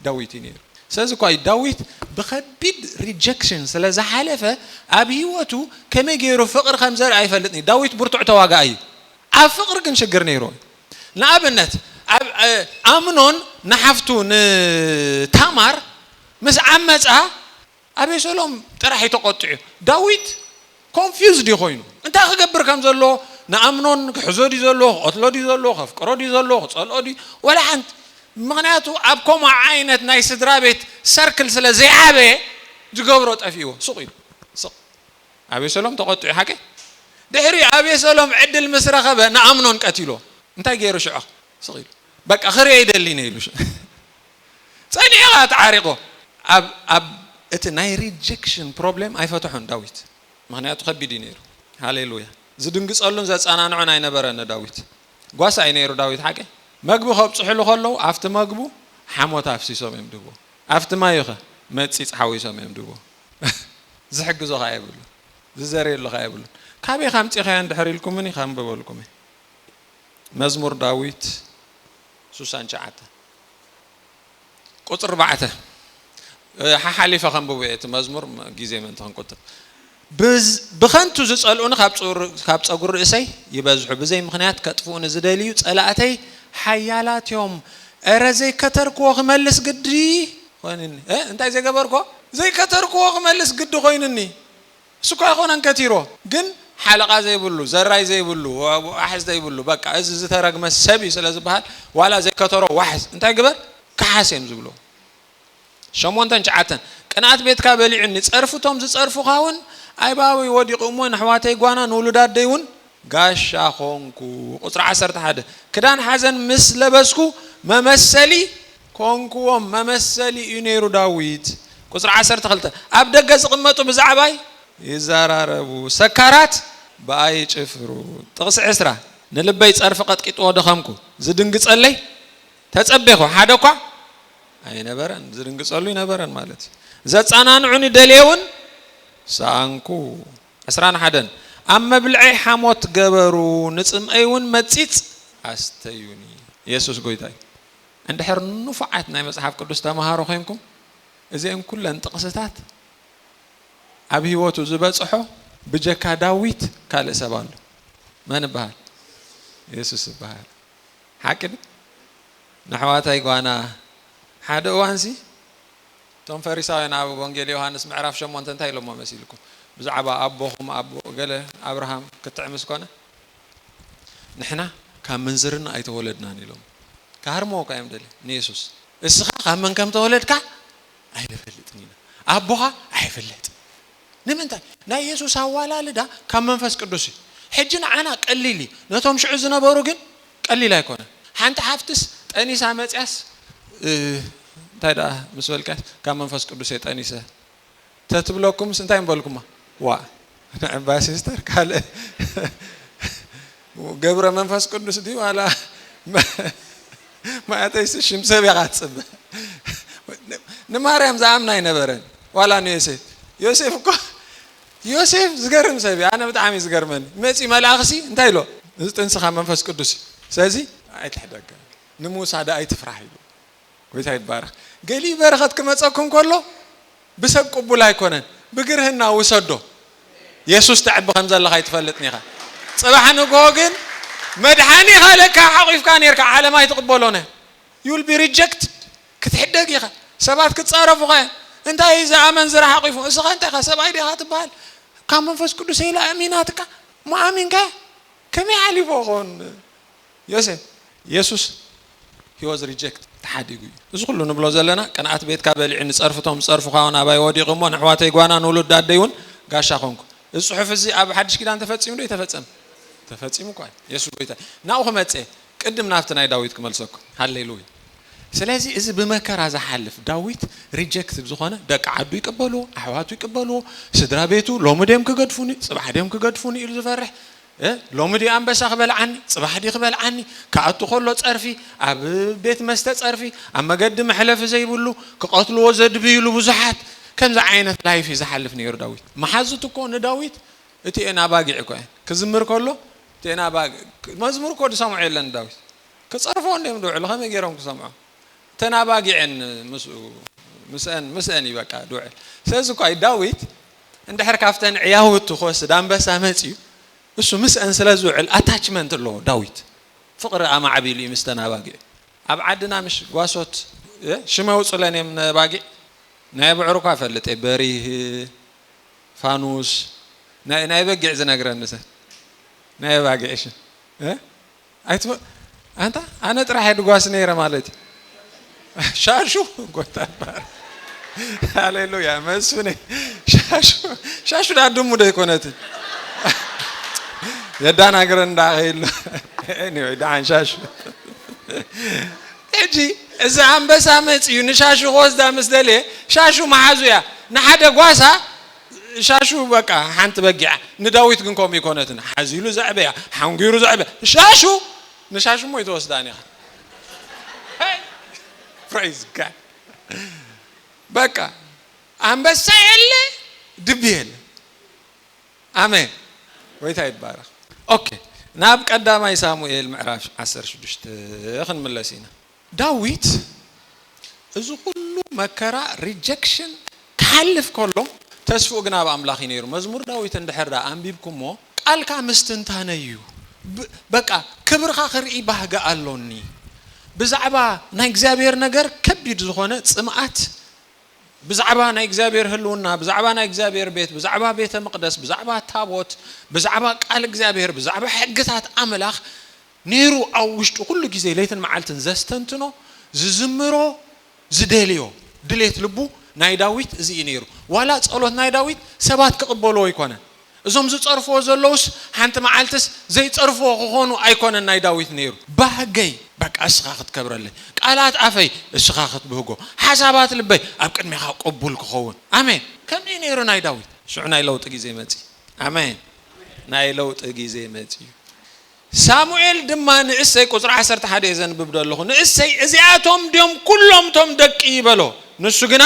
ዳዊት እዩ ነይሩ። ስለዚ እኳ እዩ ዳዊት ብኸቢድ ሪጀክሽን ስለ ዝሓለፈ፣ ኣብ ህይወቱ ከመይ ገይሩ ፍቕሪ ከም ዘርኢ ኣይፈልጥን እዩ። ዳዊት ብርቱዕ ተዋጋኢ እዩ። ኣብ ፍቕሪ ግን ሽግር ነይሩ። ንኣብነት፣ ኣብ፣ እ፣ ኣምኖን ንሓፍቱ ንታማር ምስ ዓመጻ፣ ኣቤሰሎም ጥራሕ እዩ ተቖጢዑ። ዳዊት ኮንፊውዝድ እዩ ኮይኑ። እንታይ ክገብር ከም ዘሎ፣ ንኣምኖን ክሕዞ ድዩ ዘሎ፣ ክቐትሎ ድዩ ዘሎ፣ ከፍቅሮ ድዩ ዘሎ፣ ክጸልኦ ድዩ፣ ወላ ሓንቲ። ምኽንያቱ ኣብ ከምኡ ዓይነት ናይ ስድራ ቤት ሰርክል ስለ ዘይዓበየ፣ ዝገብሮ ጠፊእዎ። ስቕ ኢሉ። ስቕ። ኣቤሰሎም ተቖጢዑ ሓቂ። ድሕሪ ኣቤሰሎም ዕድል ምስ ረኸበ ንኣምኖን ቀቲሎ። እንታይ ገይሩ ሽዑ? ስቕ ኢሉ። በቃ ክርእዮ ይደሊ ነው ኢሉ። ጸኒዕኻ ተዓሪቑ። ኣብ፣ ኣብ እቲ ናይ ሪጀክሽን ፕሮብሌም ኣይፈትሖን ዳዊት። ምኽንያቱ ከቢድ እዩ ነይሩ። ሃሌሉያ። ዝድንግጸሉን ዘጸናንዖን ኣይነበረን ዳዊት። ጓሳ እዩ ነይሩ ዳዊት ሓቂ። መግቢ ከብጽሑሉ ከለዉ፣ ኣብቲ መግቡ ሓሞት ኣፍሲሶም እዮም ድቦ። ኣብቲ ማዩ ኸ መጺጽ ሓዊሶም እዮም ድቦ። ዝሕግዞ ኸዓ የብሉን። ዝዘርየሉ ኸዓ የብሉን። ካበይ ኻምጺኻዮ እንድሕር ኢልኩምኒ፣ ኻንብበልኩም እየ። መዝሙር ዳዊት ሱሳን ትሽዓተ ቁጽሪ ኣርባዕተ። እ፣ ሓሓሊፈ ከንብቦ እየ እቲ መዝሙር፣ ም-፣ ግዜ ምእንቲ ክንቁጥብ። ብዝ-፣ ብኸንቱ ዝጸልኡኒ ካብ ጸጉሪ፣ ካብ ጸጉሪ ርእሰይ ይበዝሑ፣ ብዘይ ምኽንያት ከጥፍኡኒ ዝደልዩ ጸላእተይ ሓያላት እዮም። እረ ዘይከተርክዎ ክመልስ ግዲ ኮይኑኒ። እ፣ እንታይ ዘይገበርክዎ? ዘይከተርክዎ ክመልስ ግዲ ኮይኑኒ። እሱ እኳ ኣይኮነን ከቲርዎ፣ ግን ሓለቓ ዘይብሉ፣ ዘራይ ዘይብሉ፣ ዋ-፣ ዋሕስ ዘይብሉ፣ በቃ እዚ ዝተረግመ ሰብ እዩ ስለ ዝበሃል፣ ዋላ ዘይከተሮ ዋሕስ እንታይ ግበር? ከሓስ እዮም ዝብልዎ። ሸሞንተን ትሽዓተን፣ ቅንኣት ቤትካ በሊዑኒ፣ ጸርፊ እቶም ዝጸርፉኻ እውን ኣይባበይ ወዲቑ እሞ፣ ንኣሕዋተይ ጓና ንውሉድ ኣደይ እውን ጋሻ ኾንኩ። ቁጽሪ ዓሰርተ ሓደ፣ ክዳን ሓዘን ምስ ለበስኩ መመሰሊ ኮንኩዎም። መመሰሊ እዩ ነይሩ ዳዊት። ቁጽሪ ዓሰርተ ክልተ፣ ኣብ ደገ ዝቕመጡ ብዛዕባይ ይዘራረቡ፣ ሰካራት ብኣይ ይጭፍሩ። ጥቕሲ ዕስራ፣ ንልበይ ጸርፊ ቀጥቂጥዎ ደኸምኩ፣ ዝድንግጸለይ ተጸቤኹ፣ ሓደ እኳ ኣይነበረን። ዝድንግጸሉ ኣይነበረን ማለት እዩ። ዘጸናንዑኒ ደልየ እውን ሰኣንኩ። ዕስራን ሓደን፣ ኣብ መብልዐይ ሓሞት ገበሩ፣ ንጽምኣይ እውን መጺጽ ኣስተዩኒ። የሱስ ጎይታ እዩ። እንድሕር ንፉዓት ናይ መጽሓፍ ቅዱስ ተምሃሮ ኮይንኩም፣ እዚአን ኩለን ጥቕስታት ኣብ ህይወቱ ዝበጽሖ ብጀካ ዳዊት ካልእ ሰብ ኣሎ። መን ይበሃል? የሱስ ይበሃል። ሓቂ ድዩ? ንኣሕዋተይ ጓና፣ ሓደ እዋንሲ እቶም ፈሪሳውያን ኣብ ወንጌል ዮሃንስ ምዕራፍ ሸሞንተ እንታይ ኢሎሞ መሲልኩም? ብዛዕባ ኣቦኹም፣ ኣቦ ገለ ኣብርሃም ክትዕ ምስ ኮነ፣ ንሕና ካብ ምንዝርና ኣይተወለድናን ኢሎም። ክሃርምዎ እኳ እዮም ደልዮም ንየሱስ። እስኻ ካብ መን ከም ተወለድካ ኣይንፈልጥን ኢና። ኣቦኻ ኣይፍለጥን። ንምንታይ? ናይ የሱስ ኣዋላልዳ ካብ መንፈስ ቅዱስ እዩ። ሕጂ ንዓና ቀሊል እዩ። ነቶም ሽዑ ዝነበሩ ግን ቀሊል ኣይኮነን። ሓንቲ ሓፍትስ ጠኒሳ መጽያስ፣ እ፣ እንታይ ደኣ ምስ በልካስ ካብ መንፈስ ቅዱስ እየ ጠኒሰ ተትብለኩምስ እንታይ ምበልኩማ? ዋ፣ ንዕባ ሲስተር ካልእ ገብረ መንፈስ ቅዱስ ድዩ ዋላ ማእተይስ ሽም ሰብ ኢኻ ትጽበ? ንማርያም ዝኣምና ኣይነበረን ዋላ ንዮሴፍ። ዮሴፍ እኮ፣ ዮሴፍ ዝገርም ሰብ እዩ። ኣነ ብጣዕሚ እዩ ዝገርመኒ። መጺ መልኣኽሲ እንታይ ኢሎ? እዚ ጥንስኻ መንፈስ ቅዱስ እዩ። ስለዚ ኣይትሕደገ፣ ንሙሳ ደኣ ኣይትፍራሕ ኢሉ። ጎይታ ይባረኽ። ገሊኡ በረኸት ክመጸኩም ከሎ ብሰብ ቅቡል ኣይኮነን፣ ብግርህና ውሰዶ። የሱስ ተዕቢ ከም ዘለኻ ኣይትፈልጥን ኢኻ። ጽባሕ ንግሆ ግን መድሓኒኻ ለካ ሓቂፍካ ኔርካ፣ ዓለም ኣይትቕበሎን እያ። You will be rejected። ክትሕደግ ኢኻ። ሰባት ክጻረፉኻ እዮም። እንታይ እዚ ኣመንዝራ ሓቂፉ? እስኻ እንታይ ኢኻ? ሰብኣይ ዲኻ ትበሃል? ካብ መንፈስ ቅዱስ ኢላ ኣሚናትካ፣ እሞ ኣሚንካ? ከመይ ሓሊፎ ኾን? ዮሴፍ፣ የሱስ he was reject። እታ ሓዲጉ እዩ። እዚ ኩሉ ንብሎ ዘለና ቅንኣት ቤትካ በሊዑ ንጸርፍቶም ዝጸርፉኻ እውን ኣባይ ወዲቑ እሞ ንኣሕዋተይ ጓና ንውሉድ ኣደይ እውን ጋሻ ኾንኩ። እዚ ጽሑፍ እዚ ኣብ ሓድሽ ኪዳን ተፈጺሙ ዶ ይተፈጸም? ተፈጺሙ እኳ እዩ። የሱስ ጎይታ እዩ። ናብኡ ክመጽእ ቅድም ናብቲ ናይ ዳዊት ክመልሰኩም። ሃሌሉያ። ስለዚ እዚ ብመከራ ዝሓልፍ ዳዊት ሪጀክትድ ዝኾነ ደቂ ዓዱ ይቅበልዎ፣ ኣሕዋቱ ይቅበልዎ፣ ስድራ ቤቱ ሎሚ ድዮም ክገድፉኒ፣ ጽባሕ ድዮም ክገድፉኒ ኢሉ ዝፈርሕ እ ሎሚ ድዩ ኣንበሳ ክበልዓኒ፣ ጽባሕ ድዩ ክበልዓኒ፣ ክኣቱ ከሎ ጸርፊ፣ ኣብ ቤት መስተ ጸርፊ፣ ኣብ መገዲ መሕለፊ ዘይብሉ፣ ክቐትልዎ ዘድብይሉ ብዙሓት። ከምዚ ዓይነት ላይፍ እዩ ዝሓልፍ ነይሩ ዳዊት። መሓዙት እኮ ንዳዊት እቲኤን ኣባጊዕ እኮ እየን። ክዝምር ከሎ እቲኤን ኣባጊዕ፣ መዝሙር እኮ ዝሰምዖ የለን ዳዊት። ክጸርፍዎ እንዲዮም ዝውዕሉ፣ ከመይ ገይሮም ክሰምዖ? እተን ኣባጊዐን ምስኡ ምስአን ምስአን እዩ በቃ ድውዕል። ስለዚ እኳ እዩ ዳዊት እንድሕር ካብተን ዕያውቱ ክወስድ ኣንበሳ መፅዩ እሱ ምስአን ስለ ዝውዕል ኣታችመንት ኣለዎ ዳዊት። ፍቕሪ ኣማዕቢሉ እዩ ምስተን ኣባጊዕ። ኣብ ዓድና ምሽ ጓሶት እ ሽም ኣውፅለን እዮም ነባጊዕ። ናይ ብዕሩ እኳ ፈልጥ እየ፣ በሪህ፣ ፋኑስ፣ ናይ ናይ በጊዕ ዝነግረኒ ሰብ ናይ ኣባጊዕ ሽም እ ኣይትፈ ኣንታ ኣነ ጥራሕ እየ ድጓስ ነይረ ማለት እዩ። ሻሹ ጎታ ይባረክ። ሃሌሉያ መስፍኔ። ሻሹ ሻሹ ዳ ድሙ ዶ ይኮነትን? የዳናግረ እንዳኸይሉ። Anyway ደሓን ሻሹ። ሕጂ እዚ ኣንበሳ መፅዩ ንሻሹ ክወስዳ ምስ ደለየ ሻሹ መሓዙ እያ። ንሓደ ጓሳ ሻሹ በቃ ሓንቲ በጊዓ። ንዳዊት ግን ከምኡ ይኮነትን። ሓዚሉ ዘዕበያ፣ ሓንጊሩ ዘዕበያ። ሻሹ ንሻሹ እሞ ይተወስዳን ኢኻ። Praise God። በቃ ኣንበሳ የለ ድቢ የለ። ኣሜን። ጎይታ ይባረክ። ኦኬ፣ ናብ ቀዳማይ ሳሙኤል ምዕራፍ ዓሰርተ ሽዱሽተ ክንምለስ ኢና። ዳዊት እዚ ኩሉ መከራ ሪጀክሽን ክሓልፍ ከሎ ተስፍኡ ግን ኣብ ኣምላኽ እዩ ነይሩ። መዝሙር ዳዊት እንድሕር ደኣ ኣንቢብኩሞ ቃልካ ምስትንታነ እዩ። ብ- በቃ ክብርኻ ክርኢ ባህጊ ኣሎኒ። ብዛዕባ ናይ እግዚኣብሔር ነገር ከቢድ ዝኾነ ጽምኣት ብዛዕባ ናይ እግዚኣብሔር ህልውና፣ ብዛዕባ ናይ እግዚኣብሔር ቤት፣ ብዛዕባ ቤተ መቕደስ፣ ብዛዕባ ታቦት፣ ብዛዕባ ቃል እግዚኣብሔር፣ ብዛዕባ ሕግታት ኣምላኽ ነይሩ ኣብ ውሽጡ ኩሉ ግዜ ለይትን መዓልትን ዘስተንትኖ፣ ዝዝምሮ፣ ዝደልዮ፣ ድሌት ልቡ ናይ ዳዊት እዚ እዩ ነይሩ። ዋላ ጸሎት ናይ ዳዊት ሰባት ክቕበልዎ ኣይኮነን። እዞም ዝጸርፍዎ ዘለውስ ሓንቲ መዓልትስ ዘይጸርፍዎ ክኾኑ ኣይኮነን ናይ ዳዊት ነይሩ። ባህገይ በቃ እስኻ ክትከብረለይ፣ ቃላት ኣፈይ እስኻ ክትብህጎ፣ ሓሳባት ልበይ ኣብ ቅድሜኻ ቅቡል ክኸውን። ኣሜን። ከምዚ ነይሩ ናይ ዳዊት። ሽዑ ናይ ለውጢ ግዜ መጺ። ኣሜን። ናይ ለውጢ ግዜ መጺ እዩ። ሳሙኤል ድማ ንእሰይ፣ ቁጽሪ ዓሰርተ ሓደ እየ ዘንብብ ዘለኹ፣ ንእሰይ እዚኣቶም ድዮም ኩሎም እቶም ደቂ በሎ። ንሱ ግና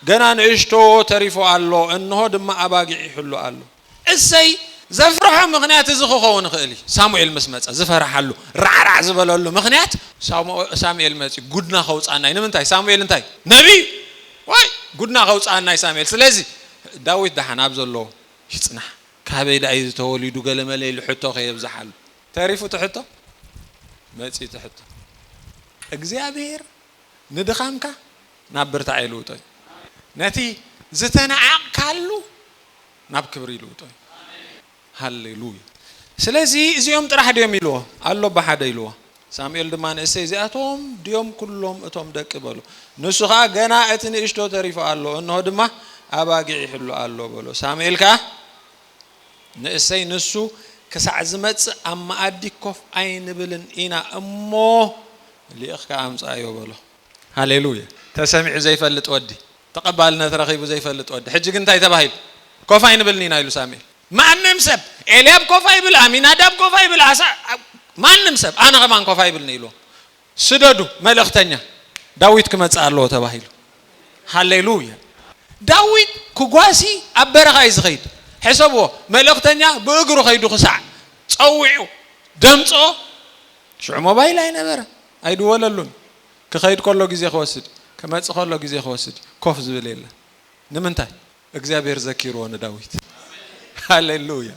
ገና ንእሽቶ ተሪፎ ኣሎ፣ እንሆ ድማ ኣባጊዕ ይሕሉ ኣሎ። እሰይ ዘፍርሖ ምኽንያት እዚ ክኸውን ይኽእል እዩ። ሳሙኤል ምስ መጸ ዝፈርሓሉ ራዕራዕ ዝበለሉ ምኽንያት ሳሙ- ሳሙኤል መጺ ጉድና ከውጻና እዩ። ንምንታይ? ሳሙኤል እንታይ? ነቢይ። ዋይ ጉድና ከውጻና እዩ ሳሙኤል። ስለዚ ዳዊት ደሓን ኣብ ዘለዎ ይጽናሕ። ካበይ ደኣ እዩ ዝተወሊዱ ገለመለ ኢሉ ሕቶ ከየብዝሓሉ። ተሪፉ እቲ ሕቶ መጺ እቲ ሕቶ። እግዚኣብሔር ንድኻምካ ናብ ብርታዕ ይልውጦ እዩ። ነቲ ዝተነዓቕካሉ ናብ ክብሪ ይልውጦ እዩ። ሃሌሉያ። ስለዚ እዚኦም ጥራሕ ድዮም ኢልዎ ኣሎ ብሓደ ኢልዎ። ሳሙኤል ድማ ንእሰይ እዚኣቶም ድዮም ኩሎም እቶም ደቂ በሎ። ንሱ ኸዓ ገና እቲ ንእሽቶ ተሪፉ ኣሎ፣ እንሆ ድማ ኣባጊዕ ይሕሉ ኣሎ በሎ። ሳሙኤል ከኣ ንእሰይ ንሱ ክሳዕ ዝመጽእ ኣብ መኣዲ ኮፍ ኣይንብልን ኢና እሞ ልኢኽካ ኣምጽኣዮ በሎ። ሃሌሉያ። ተሰሚዑ ዘይፈልጥ ወዲ፣ ተቐባልነት ረኺቡ ዘይፈልጥ ወዲ። ሕጂ ግን እንታይ ተባሂሉ? ኮፍ ኣይንብልን ኢና ኢሉ ሳሙኤል። ማንም ሰብ ኤልያብ ኮፍ ኣይብል፣ ኣሚናዳብ ኮፍ ኣይብል፣ ኣሳ ማንም ሰብ ኣነ ከማን ኮፍ ኣይብልን ኢሉ። ስደዱ መልእኽተኛ፣ ዳዊት ክመጽእ ኣለዎ ተባሂሉ። ሃሌሉያ። ዳዊት ክጓሲ ኣብ በረኻ እዩ ዝኸይድ። ሕሰብዎ፣ መልእኽተኛ ብእግሩ ከይዱ ክሳዕ ጸዊዑ ደምጾ። ሽዑ ሞባይል ኣይነበረ፣ ኣይድወለሉን። ክኸይድ ከሎ ግዜ ክወስድ፣ ክመጽእ ከሎ ግዜ ክወስድ፣ ኮፍ ዝብል የለን። ንምንታይ? እግዚኣብሔር ዘኪርዎ ንዳዊት። ሃሌሉያ።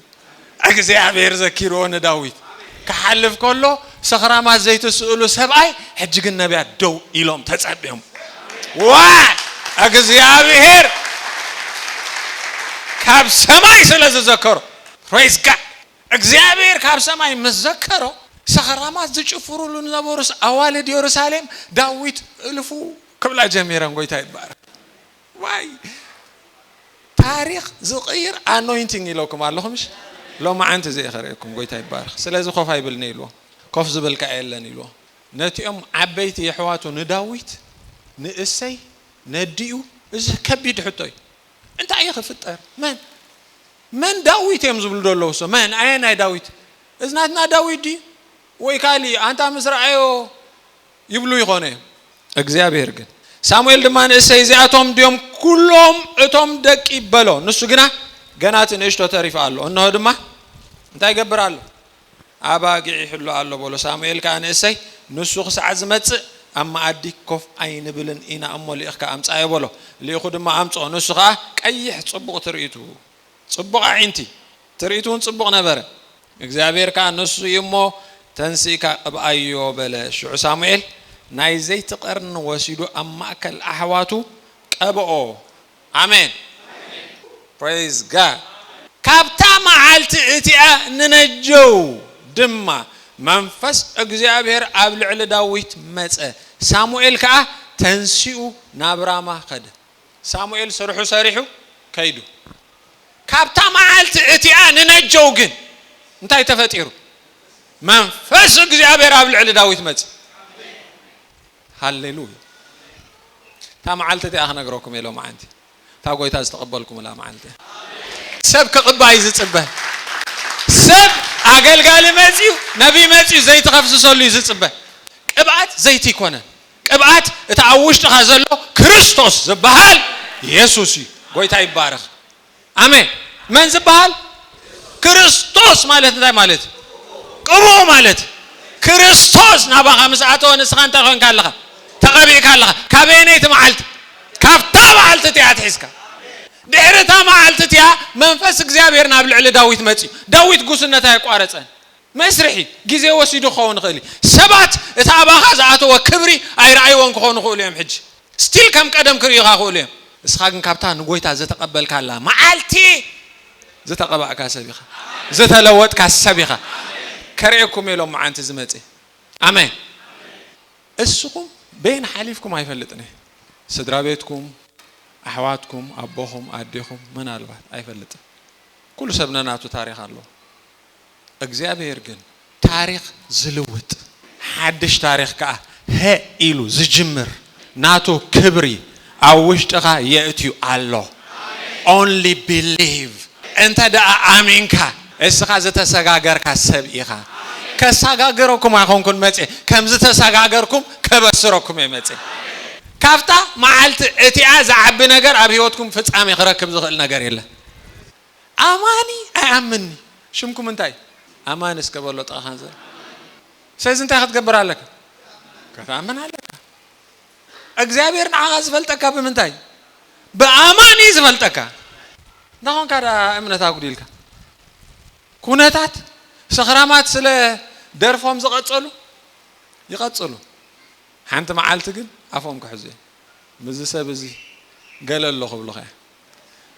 እግዚኣብሔር ዘኪርዎ ንዳዊት። ክሓልፍ ከሎ ሰኽራማት ዘይትስእሉ ሰብኣይ፣ ሕጂ ግን ነቢያት ደው ኢሎም ተጸብዮም። ዋ! እግዚኣብሔር ካብ ሰማይ ስለ ዝዘከሮ። Praise God። እግዚኣብሔር ካብ ሰማይ ምስ ዘከሮ ሰኽራማት ዝጭፍሩሉ ዝነበሩስ ኣዋልድ የሩሳሌም ዳዊት እልፉ ክብላ ጀሚረን። ጎይታ ይባረክ። ዋይ፣ ታሪኽ ዝቕይር ኣኖይንቲንግ ኢለኩም ኣለኹም። እሺ፣ ሎማዓንቲ እዚ ከርእየኩም። ጎይታ ይባረክ። ስለዚ ኮፍ ኣይብልኒ ኢልዎ፣ ኮፍ ዝብል ከኣ የለን ኢልዎ። ነቲኦም ዓበይቲ የሕዋቱ ንዳዊት፣ ንእሰይ፣ ነዲኡ፣ እዚ ከቢድ ሕቶ እዩ። እንታይ እዩ ክፍጠር? መን መን ዳዊት እዮም ዝብሉ ዶ ኣለዉ? ሶ መን ኣየናይ ዳዊት? እዚ ናትና ዳዊት ድዩ ወይ ካሊእ? ኣንታ ምስ ረኣዮ ይብሉ ይኾነ እዮም። እግዚኣብሔር ግን፣ ሳሙኤል ድማ ንእሰይ፣ እዚኣቶም ድዮም ኩሎም እቶም ደቂ? በሎ። ንሱ ግና ገና እቲ ንእሽቶ ተሪፉ ኣሎ። እንሆ ድማ እንታይ ይገብር ኣሎ? ኣባጊዕ ይሕሉ ኣሎ በሎ። ሳሙኤል ከኣ ንእሰይ፣ ንሱ ክሳዕ ዝመጽእ ኣብ መኣዲ ኮፍ ኣይንብልን ኢና እሞ፣ ልኢኽካ ኣምጻዮ በሎ። ልኢኹ ድማ ኣምጽኦ። ንሱ ከኣ ቀይሕ ጽቡቕ ትርኢቱ፣ ጽቡቕ ኣዒንቲ፣ ትርኢቱ እውን ጽቡቕ ነበረ። እግዚኣብሔር ከኣ ንሱ እዩ እሞ፣ ተንሲእካ ቅብኣዮ በለ። ሽዑ ሳሙኤል ናይ ዘይቲ ቀርኒ ወሲዱ ኣብ ማእከል ኣሕዋቱ ቀብኦ። ኣሜን። ፕሬዝ ጋድ። ካብታ መዓልቲ እቲኣ ንነጀው ድማ መንፈስ እግዚኣብሔር ኣብ ልዕሊ ዳዊት መጸ። ሳሙኤል ከኣ ተንሲኡ ናብ ራማ ከደ። ሳሙኤል ስርሑ ሰሪሑ ከይዱ። ካብታ መዓልቲ እቲኣ ንነጀው ግን እንታይ ተፈጢሩ? መንፈስ እግዚኣብሔር ኣብ ልዕሊ ዳዊት መጸ። ሃሌሉያ። እታ መዓልቲ እቲኣ ክነግረኩም እየ ሎማዓንቲ። እታ ጎይታ ዝተቐበልኩምላ መዓልቲ። ሰብ ክቕባእ እዩ ዝጽበ። ሰብ ኣገልጋሊ መጺኡ፣ ነቢይ መጺኡ ዘይቲ ከፍስሰሉ እዩ ዝጽበ። ቅብኣት ዘይቲ ይኮነን። ቅብኣት እቲ ኣብ ውሽጥኻ ዘሎ ክርስቶስ ዝበሃል የሱስ እዩ። ጎይታ ይባረኽ። ኣሜን። መን ዝበሃል? ክርስቶስ ማለት እንታይ ማለት እዩ? ቅቡእ ማለት እዩ። ክርስቶስ ናባኻ ምስ ኣተወ ንስኻ እንታይ ኮንካ ኣለኻ? ተቐቢእካ ኣለኻ። ካበየነይቲ መዓልቲ? ካብታ መዓልቲ እቲኣ ኣትሒዝካ። ድሕሪ እታ መዓልቲ እቲኣ መንፈስ እግዚኣብሔር ናብ ልዕሊ ዳዊት መጺኡ። ዳዊት ጉስነት ኣየቋረጸን። መስርሒ ግዜ ወሲዱ ክኸውን ይኽእል እዩ። ሰባት እቲ ኣባኻ ዝኣተወ ክብሪ ኣይረኣይዎን ክኾኑ ይኽእሉ እዮም። ሕጂ ስቲል ከም ቀደም ክርእዩኻ ይኽእሉ እዮም። እስኻ ግን ካብታ ንጎይታ ዝተቐበልካላ መዓልቲ ዝተቐባእካ ሰብ ኢኻ፣ ዝተለወጥካ ሰብ ኢኻ። ከርእየኩም እየ ሎም መዓንቲ ዝመጽእ። ኣሜን። እስኹም በየን ሓሊፍኩም ኣይፈልጥን እየ። ስድራ ቤትኩም፣ ኣሕዋትኩም፣ ኣቦኹም፣ ኣዴኹም፣ ምናልባት ኣይፈልጥን። ኩሉ ሰብ ነናቱ ታሪኽ ኣለዎ። እግዚኣብሔር ግን ታሪኽ ዝልውጥ፣ ሓድሽ ታሪኽ ከኣ ሀ ኢሉ ዝጅምር፣ ናቱ ክብሪ ኣብ ውሽጥኻ የእትዩ ኣሎ። Only believe። እንተ ደኣ ኣሚንካ፣ እስኻ ዝተሰጋገርካ ሰብ ኢኻ። ከሰጋግረኩም ኣይኮንኩን መጽየ፣ ከም ዝተሰጋገርኩም ከበስረኩም እየ መጽየ። ካብታ መዓልቲ እቲኣ ዝዓቢ ነገር ኣብ ህይወትኩም ፍጻሜ ክረክብ ዝኽእል ነገር የለን። ኣማኒ ኣይኣምንኒ። ሽምኩም እንታይ? ኣማኒ እስከ በሎ ጥቓኻ ዘሎ። ስለዚ እንታይ ክትገብር ኣለካ? ክትኣምን ኣለካ። እግዚኣብሔር ንዓኻ ዝፈልጠካ ብምንታይ? ብኣማኒ ዝፈልጠካ። እንዳ ኾንካ ደኣ እምነት ኣጉዲልካ። ኩነታት ሰኽራማት ስለ ደርፎም ዝቐጸሉ ይቐጽሉ። ሓንቲ መዓልቲ ግን ኣፎም ክሕዙ እዮም። ምስዚ ሰብ እዚ ገለ ኣሎ ክብሉኻ እዮም።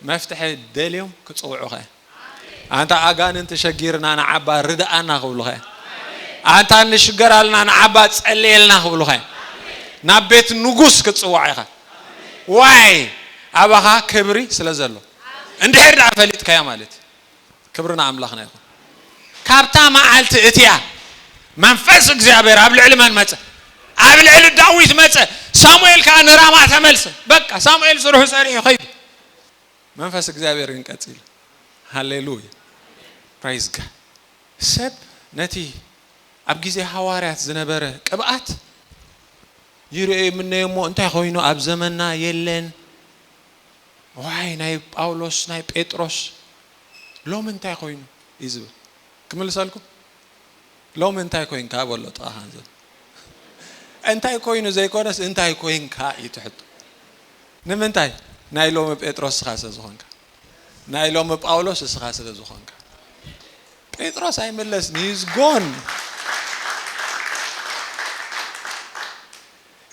መፍትሒ ደልዮም ክጽውዑኻ እዮም። ኣንታ ኣጋንንቲ ሸጊርና ንዓባ ርድኣና ክብሉኻ እዮም። ኣንታ ንሽገር ኣለና ንዓባ ጸልየልና ክብሉኻ እዮም። ናብ ቤት ንጉስ ክትጽዋዕ ኢኻ። ዋይ? ኣባኻ ክብሪ ስለ ዘሎ። እንድሕር ደኣ ፈሊጥካዮ ማለት እዩ። ክብሪ ንኣምላኽና ይኹን። ካብታ መዓልቲ እቲኣ መንፈስ እግዚኣብሔር ኣብ ልዕሊ መን መጸ? ኣብ ልዕሊ ዳዊት መጸ። ሳሙኤል ከኣ ንራማ ተመልሰ። በቃ ሳሙኤል ስርሑ ሰሪሑ ኸይዱ። መንፈስ እግዚኣብሔር ግን ቀጺሉ። ሃሌሉያ። ፕሬዝ ጋድ። ሰብ ነቲ ኣብ ግዜ ሃዋርያት ዝነበረ ቅብኣት ይርእዮ ይምነዮ እሞ እንታይ ኮይኑ ኣብ ዘመንና የለን። ዋይ ናይ ጳውሎስ ናይ ጴጥሮስ ሎሚ እንታይ ኮይኑ እዩ ዝብል። ክምልሰልኩም? ሎሚ እንታይ ኮይንካ በሎ ጥቓኻ ዘሎ። እንታይ ኮይኑ ዘይኮነስ እንታይ ኮይንካ እዩ ትሕቶ። ንምንታይ? ናይ ሎሚ ጴጥሮስ እስኻ ስለ ዝኾንካ። ናይ ሎሚ ጳውሎስ እስኻ ስለ ዝኾንካ። ጴጥሮስ ኣይምለስን፣ he's gone።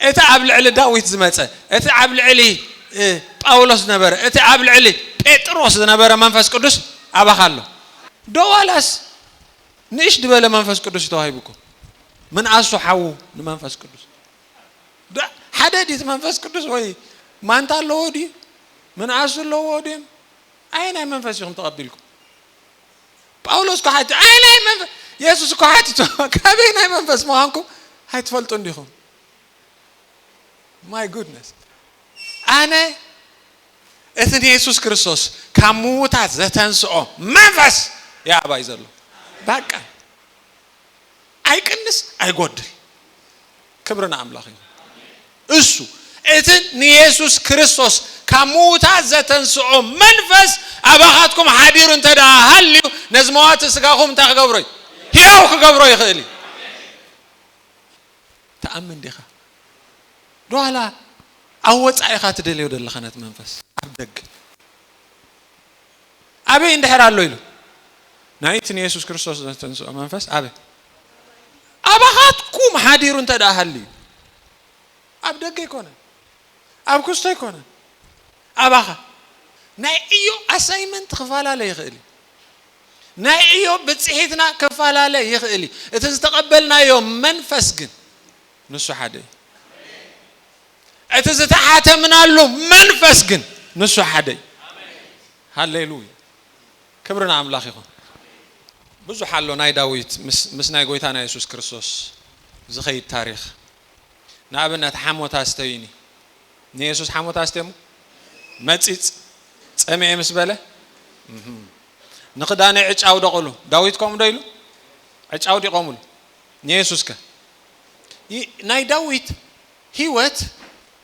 እቲ ኣብ ልዕሊ ዳዊት ዝመጸ፣ እቲ ኣብ ልዕሊ፣ እ፣ ጳውሎስ ዝነበረ፣ እቲ ኣብ ልዕሊ ጴጥሮስ ዝነበረ መንፈስ ቅዱስ ኣባኻ ኣሎ። ዶ ዋላስ ንእሽ ዝበለ መንፈስ ቅዱስ እዩ ተዋሂቡኩም? ምንኣሱ ሓዉ ንመንፈስ ቅዱስ። ዳ-፣ ሓደ ድዩ እቲ መንፈስ ቅዱስ ወይ ማንታ ኣለዎ ድዩ? ምንኣሱ ኣለዎ ድዩ? ኣየናይ መንፈስ ኢኹም ተቐቢልኩም? ጳውሎስ እኮ ሓቲቱ፣ ኣየናይ መንፈስ? የሱስ እኮ ሓቲቱ፣ ካበየናይ መንፈስ ምዃንኩም ኣይትፈልጡን ዲኹም? My goodness። ኣነ እቲ ንየሱስ ክርስቶስ ካብ ምዉታት ዘተንስኦ መንፈስ ይኣባይ ዘሎ። በቃ። ኣይቅንስ ኣይጎድል። ክብሪ ንኣምላኽ ይኹን። እሱ እቲ ንየሱስ ክርስቶስ ካብ ምዉታት ዘተንስኦ መንፈስ ኣባኻትኩም ሓዲሩ እንተ ደኣ ሃልዩ፣ ነዚ መዋቲ ስጋኹም እንታይ ክገብሮ እዩ? ህያው ክገብሮ ይኽእል እዩ። ትኣምን ዲኻ? ዶ ዋላ ኣብ ወጻኢ ኢኻ ትደልዮ ዘለኻ ነቲ መንፈስ? ኣብ ደገ። ኣበይ እንድሕር ኣሎ ኢሉ? ናይቲ ንየሱስ ክርስቶስ ዘተንስኦ መንፈስ ኣበይ? ኣባኻትኩም ሓዲሩ እንተ ደኣ ሃልዩ። ኣብ ደገ ኣይኮነን። ኣብ ክስቶ ኣይኮነን። ኣባኻ። ናይ ዕዮ ኣሳይመንት ክፈላለ ይኽእል እዩ። ናይ ዕዮ ብጽሒትና ክፈላለ ይኽእል እዩ። እቲ ዝተቐበልናዮ መንፈስ ግን ንሱ ሓደ እዩ። እቲ ዝተሓተምናሉ መንፈስ ግን ንሱ ሓደ እዩ። ሃሌሉያ። ክብሪ ንኣምላኽ ይኹን። ብዙሕ ኣሎ ናይ ዳዊት ምስ፣ ምስ ናይ ጎይታና የሱስ ክርስቶስ ዝኸይድ ታሪኽ። ንኣብነት ሓሞት ኣስተዩኒ። ንየሱስ ሓሞት ኣስተየሞ? መጺጽ ጸሚኤ ምስ በለ? እህም። ንኽዳነይ ዕጫ ኣውደቑሉ። ዳዊት ከምኡ ዶ ኢሉ? ዕጫ ኣውዲቖምሉ። ንየሱስ ከ? ይ-፣ ናይ ዳዊት ህይወት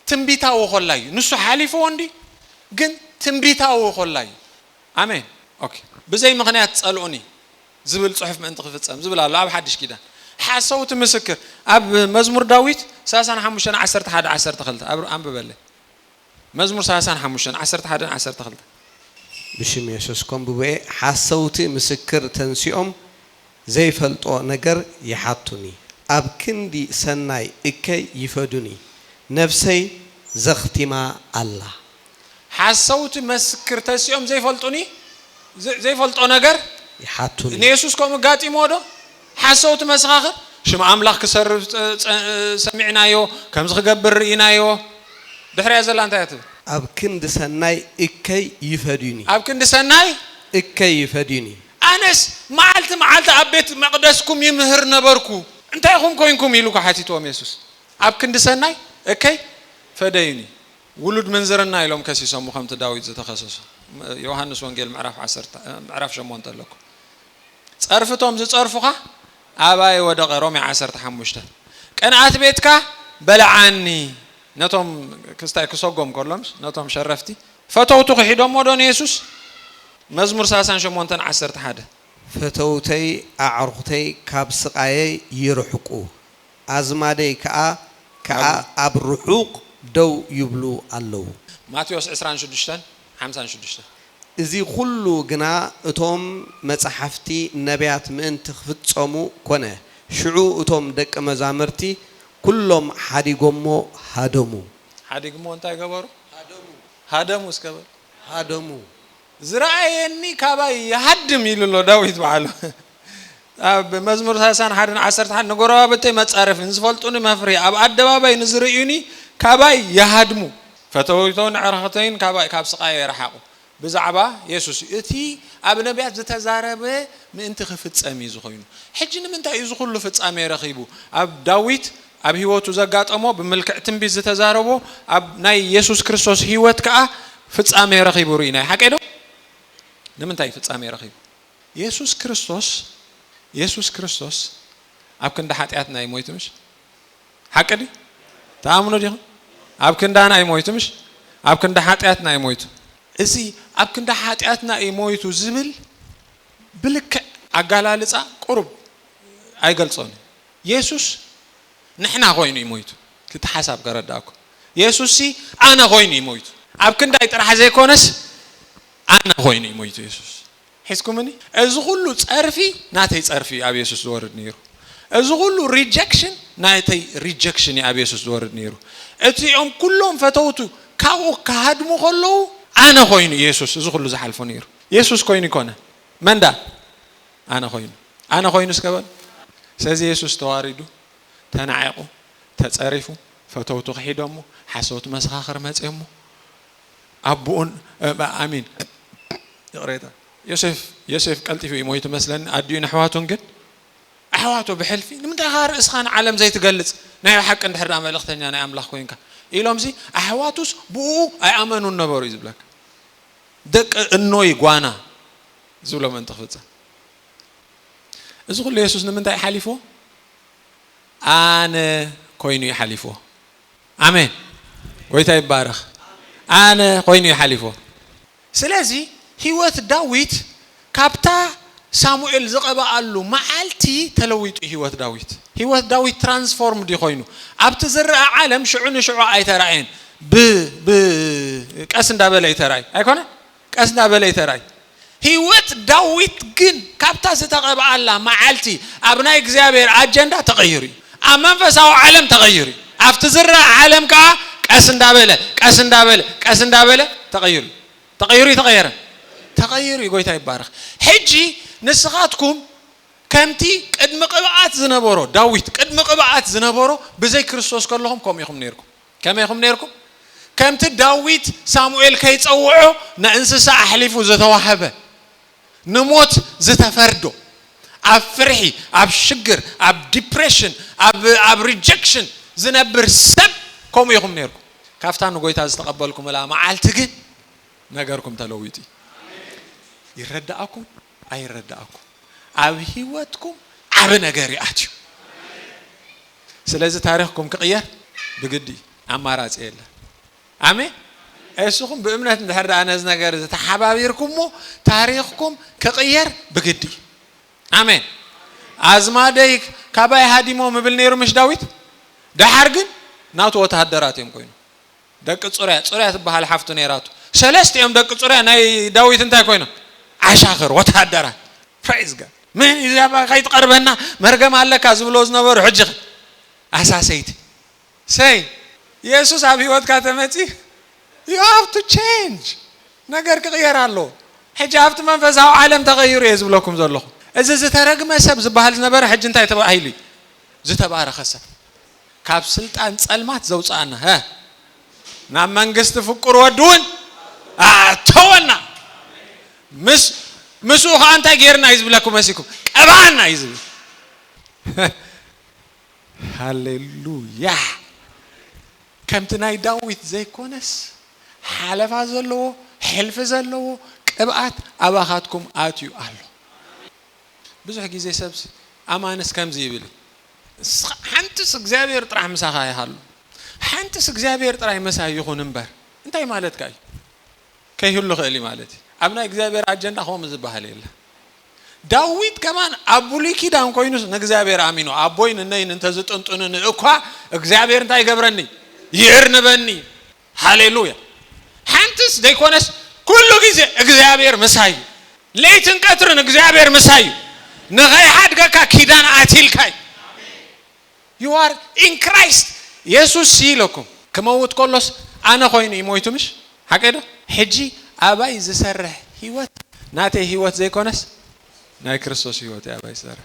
ትንቢታዊ ኮላ እዩ። ንሱ ሓሊፍዎ እንዲ፣ ግን ትንቢታዊ ኮላ እዩ። ኣሜን። ኦኬ። ብዘይ ምኽንያት ጸልኡኒ ዝብል ጽሑፍ ምእንቲ ክፍጸም ዝብል ኣሎ ኣብ ሓድሽ ኪዳን። ሓሰውቲ ምስክር ኣብ መዝሙር ዳዊት ሰላሳን ሓሙሽተን ዓሰርተ ሓደ ዓሰርተ ክልተ ኣብ-፣ ኣንብበለይ። መዝሙር ሰላሳን ሓሙሽተን ዓሰርተ ሓደን ዓሰርተ ክልተን። ብሽም የሱስ ኮምብቦኤ ሓሰውቲ ምስክር ተንሲኦም ዘይፈልጦ ነገር ይሓቱኒ። ኣብ ክንዲ ሰናይ እከይ ይፈዱኒ። ነፍሰይ ዘኽቲማ ኣላ። ሓሰውቲ መስክር ተሲኦም ዘይፈልጡኒ፣ ዘ-፣ ዘይፈልጦ ነገር ይሓቱኒ። ንየሱስ ከምኡ ኣጋጢምዎ ዶ? ሓሰውቲ መሰኻኽር ሽም ኣምላኽ ክሰርብ ጸ-፣ ጸ-፣ ሰሚዕናዮ፣ ከምዚ ክገብር ርኢናዮ። ድሕሪያ ዘላ እንታይ እያ ትብል? ኣብ ክንዲ ሰናይ እከይ ይፈድዩኒ። ኣብ ክንዲ ሰናይ እከይ ይፈድዩኒ። ኣነስ መዓልቲ መዓልቲ ኣብ ቤት መቕደስኩም ይምህር ነበርኩ። እንታይ ኢኹም ኮይንኩም ኢሉ እኮ ሓቲትዎም የሱስ። ኣብ ክንዲ ሰናይ እከይ ፈደዩኒ። ውሉድ ምንዝርና ኢሎም ከሲሶም ከምቲ ዳዊት ዝተኸሰሱ። ዮሃንስ ወንጌል ምዕራፍ ዓሰርተ፣ ምዕራፍ ሸሞንተ ኣለኩም። ጸርፍቶም ዝጸርፉኻ ኣባይ ወደቐ፣ ሮሜ ዓሰርተ ሓሙሽተ። ቅንኣት ቤትካ በልዓኒ። ነቶም ክስታይ ክሰጎም ከሎ ምስ ነቶም ሸረፍቲ ፈተውቱ ክሒዶሞ ዶ ንየሱስ? መዝሙር ሰላሳን ሸሞንተን ዓሰርተ ሓደ። ፈተውተይ ኣዕሩኽተይ ካብ ስቓየይ ይርሕቁ፣ ኣዝማደይ ከኣ፣ ከኣ ኣብ ኣብ ርሑቕ ደው ይብሉ ኣለዉ። ማቴዎስ ዕስራን ሽዱሽተን ሓምሳን ሽዱሽተ። እዚ ኹሉ ግና እቶም መጻሕፍቲ ነብያት ምእንቲ ክፍጸሙ ኮነ። ሽዑ እቶም ደቂ መዛሙርቲ ኩሎም ሓዲጎሞ ሃደሙ። ሓዲግሞ እንታይ ገበሩ? ሃደሙ። እስከ በል። ሃደሙ። ዝረኣየኒ ካባይ ይሃድም ኢሉ ኣሎ ዳዊት በዓሉ። ኣብ መዝሙር ሰላሳን ሓደን ዓሰርተ ሓደ፣ ንጎረባብተይ መጻረፊ፣ ንዝፈልጡኒ መፍርሂ፣ ኣብ ኣደባባይ ንዝርእዩኒ ካባይ ይሃድሙ። ፈተውተይን ኣዕሩኽተይን ካባይ፣ ካብ ስቓየይ ይርሓቑ። ብዛዕባ የሱስ እዩ። እቲ ኣብ ነቢያት ዝተዛረበ ምእንቲ ክፍጸም እዩ ዝኾይኑ። ሕጂ ንምንታይ እዩ እዚ ኩሉ ፍጻሜ ረኺቡ? ኣብ ዳዊት ኣብ ህይወቱ ዘጋጠሞ ብምልክዕ ትንቢት ዝተዛረቦ ኣብ ናይ የሱስ ክርስቶስ ህይወት ከኣ ፍጻሜ ረኺቡ ርኢናዮ። ሓቀይ ዶ? ንምንታይ ፍጻሜ ረኺቡ? የሱስ ክርስቶስ፣ የሱስ ክርስቶስ ኣብ ክንዲ ሓጢኣትና እዩ ሞይቱ ምሽ? ሓቂ ድዩ? ተኣምኑ ዲኹም? ኣብ ክንዳና እዩ ሞይቱ ምሽ? ኣብ ክንዲ ሓጢኣትና እዩ ሞይቱ። እዚ ኣብ ክንዲ ሓጢኣትና እዩ ሞይቱ ዝብል ብልክዕ ኣጋላልጻ ቁሩብ ኣይገልጾን እዩ። የሱስ ንሕና ኮይኑ እዩ ሞይቱ። ክቲ ሓሳብ ከረዳእኩ። የሱስ ሲ ኣነ ኮይኑ እዩ ሞይቱ። ኣብ ክንዳይ ጥራሕ ዘይኮነስ ኣነ ኮይኑ እዩ ሞይቱ የሱስ። ሒዝኩምኒ? እዚ ኩሉ ጸርፊ ናተይ ጸርፊ እዩ ኣብ የሱስ ዝወርድ ነይሩ። እዚ ኩሉ ሪጀክሽን ናተይ ሪጀክሽን እዩ ኣብ የሱስ ዝወርድ ነይሩ። እቲኦም ኩሎም ፈተውቱ ካብኡ ክሃድሙ ከለዉ ኣነ ኮይኑ የሱስ እዚ ኩሉ ዝሓልፎ ነይሩ። የሱስ ኮይኑ ይኮነ። መን ዳ? ኣነ ኮይኑ። ኣነ ኮይኑ እስከ በል። ስለዚ የሱስ ተዋሪዱ ተናዒቑ፣ ተጸሪፉ፣ ፈተውቱ ክሒዶሞ፣ ሓሰውቲ መሰኻኽር መጺኦሞ፣ ኣቦኡን፣ እ፣ ኣሚን፣ ይቕሬታ፣ ዮሴፍ፣ ዮሴፍ ቀልጢፉ እዩ ሞይቱ መስለኒ፣ ኣዲኡን ኣሕዋቱን ግን፣ ኣሕዋቱ ብሕልፊ፣ "ንምንታይ ኢኻ ርእስኻ ንዓለም ዘይትገልጽ? ናይ ብሓቂ እንድሕር ደኣ መልእኽተኛ ናይ ኣምላኽ ኮይንካ?" ኢሎምሲ፣ ኣሕዋቱስ ብኡ ኣይኣመኑን ነበሩ እዩ ዝብለካ። ደቂ እኖይ ጓና ዝብሎ ምእንቲ ክፍጸም። እዚ ኩሉ የሱስ ንምንታይ ሓሊፍዎ? ኣነ ኮይኑ እዩ ሓሊፍዎ። ኣሜን። ጎይታ ይባረኽ። ኣነ ኮይኑ እዩ ሓሊፍዎ። ስለዚ ህይወት ዳዊት ካብታ ሳሙኤል ዝቐብኣሉ መዓልቲ ተለዊጡ ህይወት ዳዊት። ህይወት ዳዊት ትራንስፎርምድ እዩ ኮይኑ። ኣብቲ ዝረኣ ዓለም ሽዑ ንሽዑ ኣይተራእየን። ብ-፣ ብ-፣ ቀስ እንዳበለ እዩ ተራእዩ። ኣይኮነ? ቀስ እንዳበለ እዩ ተራእዩ። ህይወት ዳዊት ግን ካብታ ዝተቐብኣላ መዓልቲ ኣብ ናይ እግዚኣብሔር ኣጀንዳ ተቐይሩ እዩ። ኣብ መንፈሳዊ ዓለም ተቐይሩ እዩ። ኣብቲ ዝረኣ ዓለም ከዓ ቀስ እንዳበለ፣ ቀስ እንዳበለ፣ ቀስ እንዳበለ ተቐይሩ እዩ። ተቐይሩ እዩ፣ ተቐየረ? ተቐይሩ እዩ። ጎይታ ይባረኽ። ሕጂ ንስኻትኩም ከምቲ ቅድሚ ቅብኣት ዝነበሮ፣ ዳዊት ቅድሚ ቅብኣት ዝነበሮ፣ ብዘይ ክርስቶስ ከለኹም ከምኡ ኢኹም ነይርኩም። ከመይ ኢኹም ነይርኩም? ከምቲ ዳዊት ሳሙኤል ከይጸውዖ ንእንስሳ ኣሕሊፉ ዝተዋህበ፣ ንሞት ዝተፈርዶ፣ ኣብ ፍርሒ፣ ኣብ ሽግር፣ ኣብ ዲፕሬሽን፣ ኣብ፣ ኣብ ሪጀክሽን ዝነብር ሰብ ከምኡ ኢኹም ነይርኩም። ካብታ ንጎይታ ዝተቐበልኩምላ መዓልቲ ግን ነገርኩም ተለዊጡ እዩ። ይረዳእኩም ኣይረዳእኩም፣ ኣብ ህይወትኩም ዓቢ ነገር ይኣትዩ። ስለዚ ታሪኽኩም ክቕየር ብግዲ እዩ። ኣማራጺ የለን። ኣሜን። እስኹም ብእምነት እንድሕር ደኣ ነዚ ነገር እዚ ተሓባቢርኩሞ፣ ታሪኽኩም ክቕየር ብግዲ እዩ። ኣሜን። ኣዝማደይ ካባይ ሃዲሞም ይብል ነይሩ ምሽ ዳዊት? ደሓር ግን ናቱ ወተሃደራት እዮም ኮይኑ። ደቂ ጽሩያ፣ ጽሩያ ትበሃል ሓፍቱ ነይራቱ። ሰለስቲኦም ደቂ ጽሩያ ናይ ዳዊት እንታይ ኮይኖም? ዓሻኽር፣ ወተሃደራት። ፕሬዝ ጋድ። ምን እዚ ኣባ ከይትቐርበና መርገም ኣለካ ዝብሎ ዝነበሩ፣ ሕጂ ኸ? ኣሳሰይቲ። ሰይ፣ የሱስ ኣብ ህይወትካ ተመጺ፣ you have to change። ነገር ክቕየር ኣለዎ። ሕጂ ኣብቲ መንፈሳዊ ዓለም ተቐይሩ እየ ዝብለኩም ዘለኹ። እዚ ዝተረግመ ሰብ ዝበሃል ዝነበረ ሕጂ እንታይ ተባሂሉ እዩ? ዝተባረኸ ሰብ። ካብ ስልጣን ጸልማት ዘውጽኣና፣ ሀ? ናብ መንግስቲ ፍቁር ወዱ እውን ኣእተወና። ምስ፣ ምስኡ ኸዓ እንታይ ጌርና እዩ ዝብለኩም መሲልኩም? ቀባኣና እዩ ዝብል። ሃሌሉያ። ከምቲ ናይ ዳዊት ዘይኮነስ፣ ሓለፋ ዘለዎ፣ ሕልፊ ዘለዎ ቅብኣት ኣባኻትኩም ኣትዩ ኣሎ። ብዙሕ ግዜ ሰብሲ፣ ኣማንስ ከምዚ ይብል እዩ፣ "ንስኻ፣ ሓንትስ እግዚኣብሔር ጥራሕ ምሳኻ ይሃሉ፣ ሓንትስ እግዚኣብሔር ጥራይ ምሳይ ይኹን እምበር", እንታይ ማለትካ እዩ? ከይህሉ ኽእል እዩ ማለት እዩ። ኣብ ናይ እግዚኣብሔር ኣጀንዳ ከምኡ ዝበሃል የለ። ዳዊት ከማን ኣብ ብሉይ ኪዳን ኮይኑስ ንእግዚኣብሔር ኣሚኑ፣ "ኣቦይን እነይን እንተዝጥንጥኑኒ እኳ እግዚኣብሔር እንታይ ይገብረኒ? ይእርንበኒ።" ሃሌሉያ። ሓንትስ ዘይኮነስ ኩሉ ግዜ እግዚኣብሔር ምሳይ እዩ። ለይትን ቀትርን እግዚኣብሔር ምሳይ እዩ። ንኸይሓድገካ ኪዳን ኣትይልካ እዩ። You are in Christ። የሱስ ኢለኩም ክመውት ከሎስ ኣነ ኮይኑ እዩ ሞይቱ፣ ምሽ ሓቀ ዶ? ሕጂ ኣባይ ዝሰርሕ ህይወት ናተይ ህይወት ዘይኮነስ ናይ ክርስቶስ ህይወት እዩ ኣባይ ዝሰርሕ።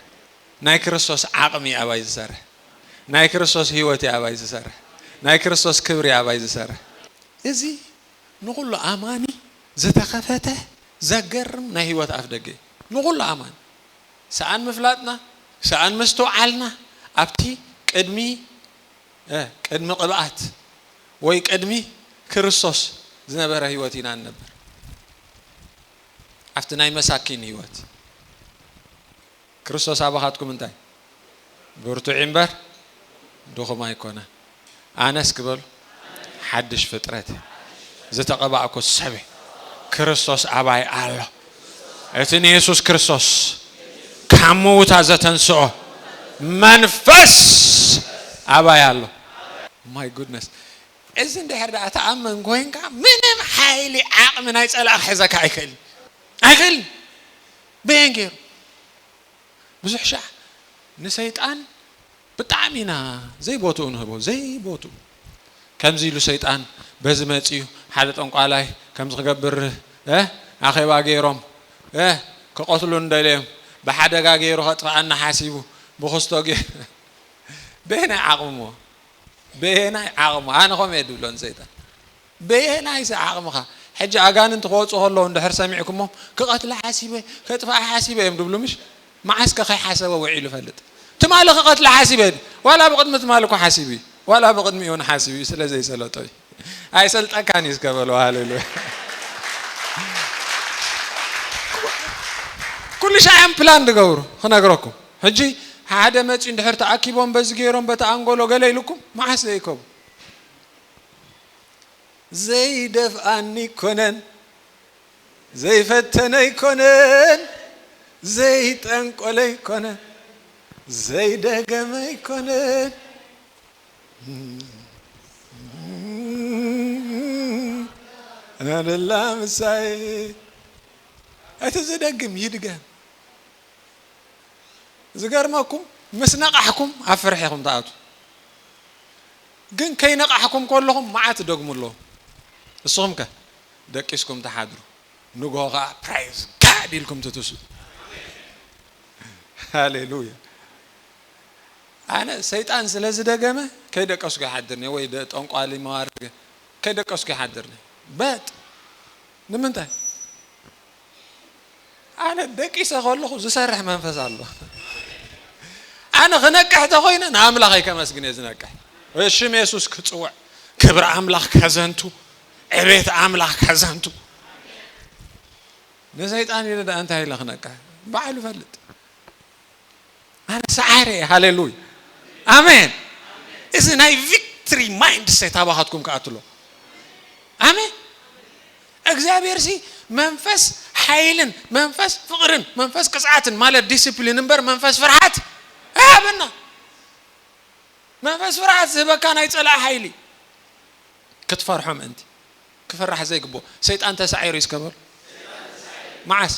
ናይ ክርስቶስ ዓቕሚ እዩ ኣባይ ዝሰርሕ። ናይ ክርስቶስ ህይወት እዩ ኣባይ ዝሰርሕ። ናይ ክርስቶስ ክብሪ እዩ ኣባይ ዝሰርሕ። እዚ ንኹሉ ኣማኒ ዝተኸፈተ ዘገርም ናይ ህይወት ኣፍ ደገ እዩ። ንኹሉ ኣማኒ፣ ሰኣን ምፍላጥና፣ ሰኣን ምስትውዓልና፣ ኣብቲ ቅድሚ፣ እ፣ ቅድሚ ቅብኣት ወይ ቅድሚ ክርስቶስ ዝነበረ ህይወት ኢና ንነብር። ኣብቲ ናይ መሳኪን ህይወት። ክርስቶስ ኣባኻትኩም እንታይ? ብርቱዕ እምበር ድኹም ኣይኮነን። ኣነስ ክበሉ ሓድሽ ፍጥረት እየ። ዝተቐባእኩ ሰብ እየ። ክርስቶስ ኣባይ ኣሎ። እቲ ንየሱስ ክርስቶስ ካብ ምዉታ ዘተንስኦ መንፈስ ኣባይ ኣሎ። My goodness። እዚ እንድሕር ደኣ ተኣመን ኮይንካ፣ ምንም ሓይሊ ዓቕሚ ናይ ጸላእ ክሕዘካ ኣይክእልን። ኣይክእልን። በየን ገይሩ? ብዙሕ ሻዕ ንሰይጣን ብጣዕሚ ኢና ዘይቦትኡ ንህቦ፣ ዘይቦትኡ። ከምዚ ኢሉ ሰይጣን በዚ መጺኡ ሓደ ጠንቋላይ ከምዚ ክገብር፣ እ፣ ኣኼባ ገይሮም፣ እ፣ ክቐትሉ እንደልዮም፣ ብሓደጋ ገይሩ ከጥፍኣና ሓሲቡ፣ ብክስቶ ገይሩ በየናይ ዓቕሙ? በየናይ ዓቕሙ? ኣነ ኸም እየ ድብሎ ንሰይጣን። በየናይ ሰ ዓቕምኻ? ሕጂ ኣጋንንቲ ክወፁ ከለዉ እንድሕር ሰሚዕኩሞ፣ ክቐትላ ሓሲበ፣ ከጥፍኣ ሓሲበ እዮም ድብሉ ምሽ? መዓስከ ከይሓሰበ ውዒሉ ፈልጥ? ትማሊ ክቐትላ ሓሲበ ድዩ? ዋላ ብቕድሚ ትማሊ እኮ ሓሲቡ እዩ። ዋላ ብቕድሚኡ እውን ሓሲቡ እዩ፣ ስለ ዘይሰለጦ እዩ። ኣይሰልጠካን እዩ እስከ በሎ። ሃሌሉያ። ኩሉ ሻዕ እዮም ፕላን ዝገብሩ፣ ክነግረኩም። ሕጂ ሓደ መፂኡ እንድሕር ተኣኪቦም በዚ ገይሮም በቲ ኣንጎሎ ገለ ኢሉኩም፣ መዓስ ዘይከቡ? ዘይደፍኣኒ ኣይኮነን፣ ዘይፈተነ ኣይኮነን፣ ዘይጠንቆለ ኣይኮነን፣ ዘይደገመ ኣይኮነን። ኣነላ ምሳይ እቲ ዝደግም ይድገም። ዝገርመኩም፣ ምስ ነቃሕኩም ኣብ ፍርሒ ኢኹም ትኣትዉ። ግን ከይነቃሕኩም ከለኹም መዓት ትደግሙ ኣለዉ። ንስኹም ከ ደቂስኩም ትሓድሩ፣ ንግሆ ከኣ ፕራይዝ ጋድ ኢልኩም ትትሱ። ሃሌሉያ። ኣነ ሰይጣን ስለ ዝደገመ ከይደቀስኩ ይሓድርኒ፣ ወይ ደ-፣ ጠንቋሊ መዋርድ ከይደቀስኩ ይሓድርኒ። በጥ ንምንታይ? ኣነ ደቂሰ ከለኹ ዝሰርሕ መንፈስ ኣሎ። ኣነ ክነቅሕ ተኾይነ ንኣምላኸይ ከመስግን እየ ዝነቅሕ። ሽም የሱስ ክጽውዕ፣ ክብሪ ኣምላኽ ከዘንቱ፣ ዕቤት ኣምላኽ ከዘንቱ። ንሰይጣን ኢለ ደኣ እንታይ ኢለ ክነቅሕ? ባዕሉ ፈልጥ። ኣነ ሰዓረ እየ። ሃሌሉያ። ኣሜን። እዚ ናይ ቪክትሪ ማይንድ ሴት ኣባኻትኩም ክኣትሎ። ኣሜን። እግዚኣብሔር ሲ መንፈስ ሓይልን መንፈስ ፍቕርን መንፈስ ቅጽዓትን ማለት ዲስፕሊን እምበር መንፈስ ፍርሃት ኣይሃበና። መንፈስ ፍርሃት ዝህበካ ናይ ጸላእ ሓይሊ ክትፈርሖ ምእንቲ ክፍራሕ ዘይግብኦ ሰይጣን ተሳዒሩ እዩ እስከ በሉ። መዓስ?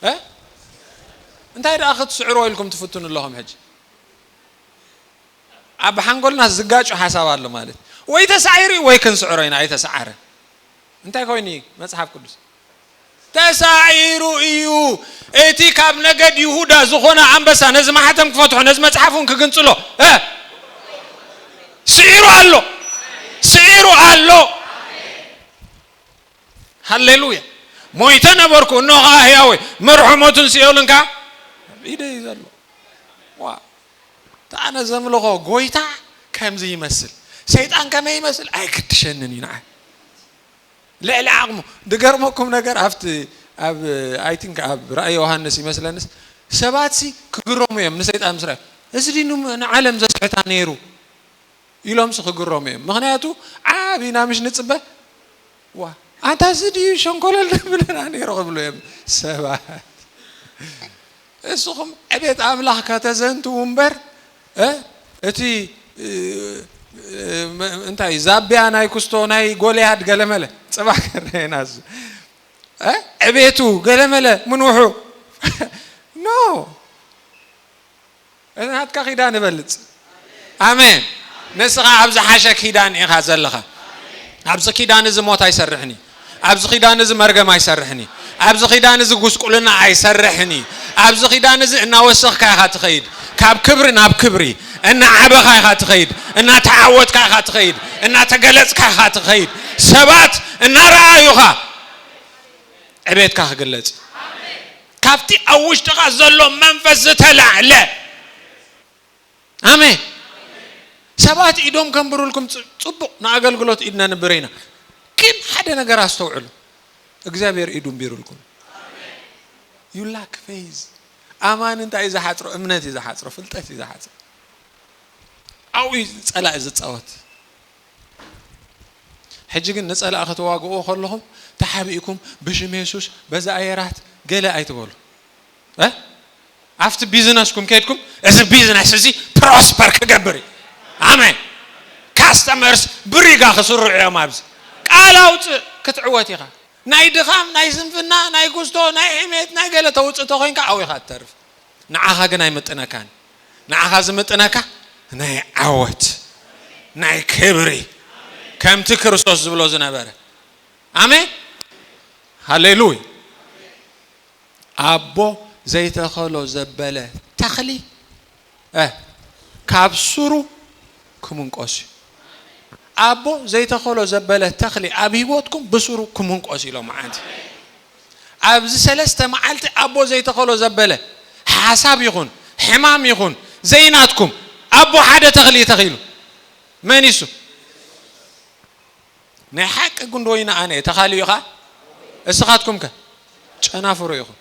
እ? እንታይ ደኣ ክትስዕርዎ ኢልኩም ትፍትኑ ኣለኹም ሕጂ? ኣብ ሓንጎልና ዝጋጩ ሓሳብ ኣሎ ማለት ወይ ተሳዒሩ እዩ ወይ ክንስዕሮ ኢና። ኣይተሰዓረ እንታይ ኮይኑ እዩ መጽሓፍ ቅዱስ? ተሳዒሩ እዩ። እቲ ካብ ነገድ ይሁዳ ዝኾነ ኣንበሳ ነዚ ማሕተም ክፈትሖ ነዚ መጽሓፍ እውን ክግንጽሎ እ? ስዒሩ ኣሎ። ስዒሩ ኣሎ። ሃሌሉያ። ሞይተ ነበርኩ እነሆ ኸዓ ህያወ። መርሖ ሞትን ሲኦልን ከዓ ኣብ ኢደይ እዩ ዘሎ። ዋ። እታ ኣነ ዘምልኾ ጎይታ ከምዚ ይመስል። ሰይጣን ከመይ ይመስል ኣይግድሸንን እዩ ንዓይ። ልዕሊ ዓቕሙ። ድገርመኩም ነገር ኣብቲ ኣብ ኣይ ቲንክ ኣብ ራእይ ዮሃንስ ይመስለንስ ሰባት ሲ ክግረሙ እዮም ንሰይጣን ምስ ረኣዩ። እዚ ድዩ ንዓለም ዘስሕታ ነይሩ? ኢሎምስ ክግረሙ እዮም። ምኽንያቱ ዓቢና ምሽ ንጽበ ዋ ኣንታ እዚ ድዩ ሸንኮለል ብለና ነይሩ ክብሉ እዮም ሰባት። እስኹም ዕቤት ኣምላኽ ከተዘንትዉ እምበር እ፣ እቲ እ፣ እ፣ መ- እንታይ ዛቢያ ናይ ኩስቶ ናይ ጎልያድ ገለመለ ጽባሕ ከረየና እሱ እ፣ ዕቤቱ ገለመለ ምንውሑ ኖ እቲ ናትካ ኪዳን እበልጽ። ኣሜን። ንስኻ ኣብ ዝሓሸ ኪዳን ኢኻ ዘለኻ። ኣብዚ ኪዳን እዚ ሞት ኣይሰርሕን እዩ። ኣብዚ ኪዳን እዚ መርገም ኣይሰርሕን እዩ። ኣብዚ ኪዳን እዚ ጉስቁልና ኣይሰርሕን እዩ። ኣብዚ ኪዳን እዚ እናወሰኽካ ኢኻ ትኸይድ። ካብ ክብሪ ናብ ክብሪ እናዓበኻ ኢኻ ትኸይድ። እናተዓወትካ ኢኻ ትኸይድ። እናተገለጽካ ኢኻ ትኸይድ። ሰባት እናረኣዩኻ ዕቤትካ ክግለጽ። ካብቲ ኣብ ውሽጥኻ ዘሎ መንፈስ ዝተላዕለ ኣሜን። ሰባት ኢዶም ከንብሩልኩም ጽ- ጽቡቕ ንኣገልግሎት ኢድ ነንብር ኢና። ግን ሓደ ነገር ኣስተውዕሉ። እግዚኣብሔር ኢዱ እንቢሩልኩም። You lack faith። ኣማን እንታይ እዩ ዝሓጽሮ? እምነት እዩ ዝሓጽሮ፣ ፍልጠት እዩ ዝሓጽሮ። ኣብኡ እዩ ጸላኢ ዝጻወት። ሕጂ ግን ንጸላኢ ከተዋግእዎ ከለኹም ተሓቢእኩም ብሽም የሱስ በዛ ኣየራት ገለ ኣይትበሉ። እ? ኣብቲ ቢዝነስኩም ከይድኩም እዚ ቢዝነስ እዚ ፕሮስፐር ክገብር እዩ። ኣሜን። ካስተመርስ ብሪጋ ክስርዑ እዮም። ኣብዚ ቃል ኣውፅእ ክትዕወት ኢኻ። ናይ ድኻም ናይ ስንፍና ናይ ጉስቶ ናይ ሕሜት ናይ ገለ ተውፅእ ተኮይንካ ኣብኡ ኢኻ ትተርፍ። ንዓኻ ግን ኣይምጥነካን። ንዓኻ ዝምጥነካ ናይ ዓወት ናይ ክብሪ ከምቲ ክርስቶስ ዝብሎ ዝነበረ ኣሜን ሃሌሉይ ኣቦ ዘይተኸሎ ዘበለ ተኽሊ እ፣ ካብ ስሩ ክምንቆስ እዩ። ኣቦ ዘይተኸሎ ዘበለ ተኽሊ ኣብ ህይወትኩም ብስሩ ክምንቆስ ኢሎም መዓንቲ። ኣብዚ ሰለስተ መዓልቲ ኣቦ ዘይተኸሎ ዘበለ ሓሳብ ይኹን ሕማም ይኹን ዘይናትኩም ኣቦ ሓደ ተኽሊ ተኺሉ። መን ይሱ? ናይ ሓቂ ጉንዲ ወይኒ ኣነ እየ፣ ተኻልዩ ኸኣ እስኻትኩም ከ ጨናፍሩ ኢኹም።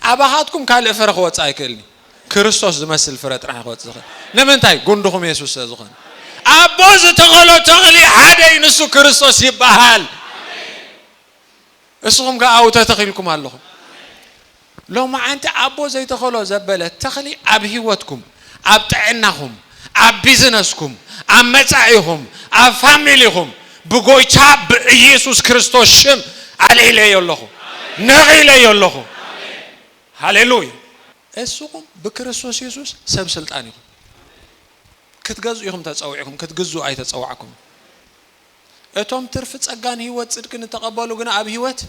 ኣባኻትኩም ካልእ ፍረ ክወጽእ ኣይክእልን እዩ። ክርስቶስ ዝመስል ፍረ ጥራሕ ክወጽእ ዝኽእል። ንምንታይ? ጉንድኹም የሱስ ስለ ዝኾነ። ኣቦ ዝተኸሎ ተኽሊ ሓደ እዩ፣ ንሱ ክርስቶስ ይበሃል። እስኹም ከ ኣብኡ ተተኺልኩም ኣለኹም። ሎማዓንቲ ኣቦ ዘይተኸሎ ዘበለ ተኽሊ ኣብ ህይወትኩም፣ ኣብ ጥዕናኹም፣ ኣብ ቢዝነስኩም፣ ኣብ መጻኢኹም፣ ኣብ ፋሚሊኹም ብጎይታ ብኢየሱስ ክርስቶስ ሽም ኣልዒለዮ ኣለኹ፣ ነቒለዮ ኣለኹ። ሃሌሉያ። እስኹም ብክርስቶስ የሱስ ሰብ ስልጣን ኢኹም። ክትገዝኡ ኢኹም ተጸዊዕኩም፣ ክትግዝኡ ኣይተጸዋዕኩም። እቶም ትርፊ ጸጋን ህይወት ጽድቅን እተቐበሉ ግና ኣብ ህይወት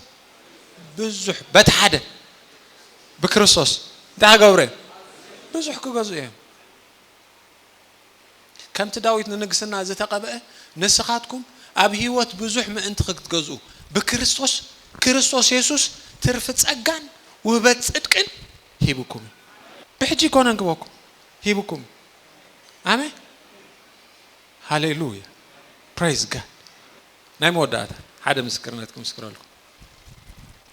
ብዙሕ፣ በቲ ሓደ ብክርስቶስ እንታይ ክገብሩ እዮም? ብዙሕ ክገዝኡ እዮም። ከምቲ ዳዊት ንንግስና ዝተቐብአ፣ ንስኻትኩም ኣብ ህይወት ብዙሕ ምእንቲ ክትገዝኡ ብክርስቶስ፣ ክርስቶስ የሱስ ትርፊ ጸጋን ውህበት ጽድቅን ሂብኩም እዩ። ብሕጂ ይኮነን ክበኩም፣ ሂብኩም እዩ። ኣሜን። ሃሌሉያ። ፕሬዝ ጋድ። ናይ መወዳእታ ሓደ ምስክርነት ክምስክረልኩም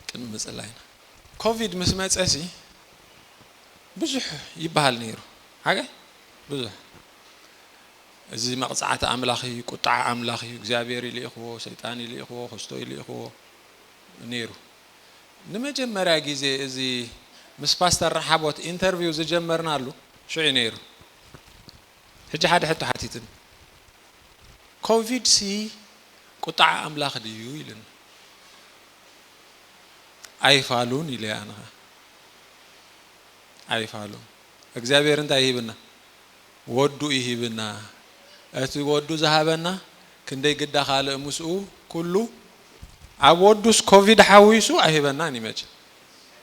ቅድሚ ምጽላይና። ኮቪድ ምስ መጸሲ ብዙሕ ይበሃል ነይሩ። ሓገ? ብዙሕ። እዚ መቕጻዕቲ ኣምላኽ እዩ፣ ቁጥዓ ኣምላኽ እዩ፣ እግዚኣብሔር ይልእኽዎ፣ ሰይጣን ይልእኽዎ፣ ክስቶ ይልእኽዎ ነይሩ። ንመጀመርያ ግዜ እዚ ምስ ፓስተር ረሓቦት ኢንተርቪው ዝጀመርናሉ ሽዑ ነይሩ። ሕጂ ሓደ ሕቶ ሓቲትኒ። ኮቪድ ሲ ቁጥዓ ኣምላኽ ድዩ ኢሉኒ። ኣይፋሉን ኢለ ኣነ ኸኣ። ኣይፋሉን። እግዚኣብሔር እንታይ ይሂብና? ወዱ ይሂብና። እቲ ወዱ ዝሃበና ክንደይ ግዳ ካልእ ምስኡ ኩሉ ኣብ ወዱስ ኮቪድ ሓዊሱ ኣይህበናን ይመች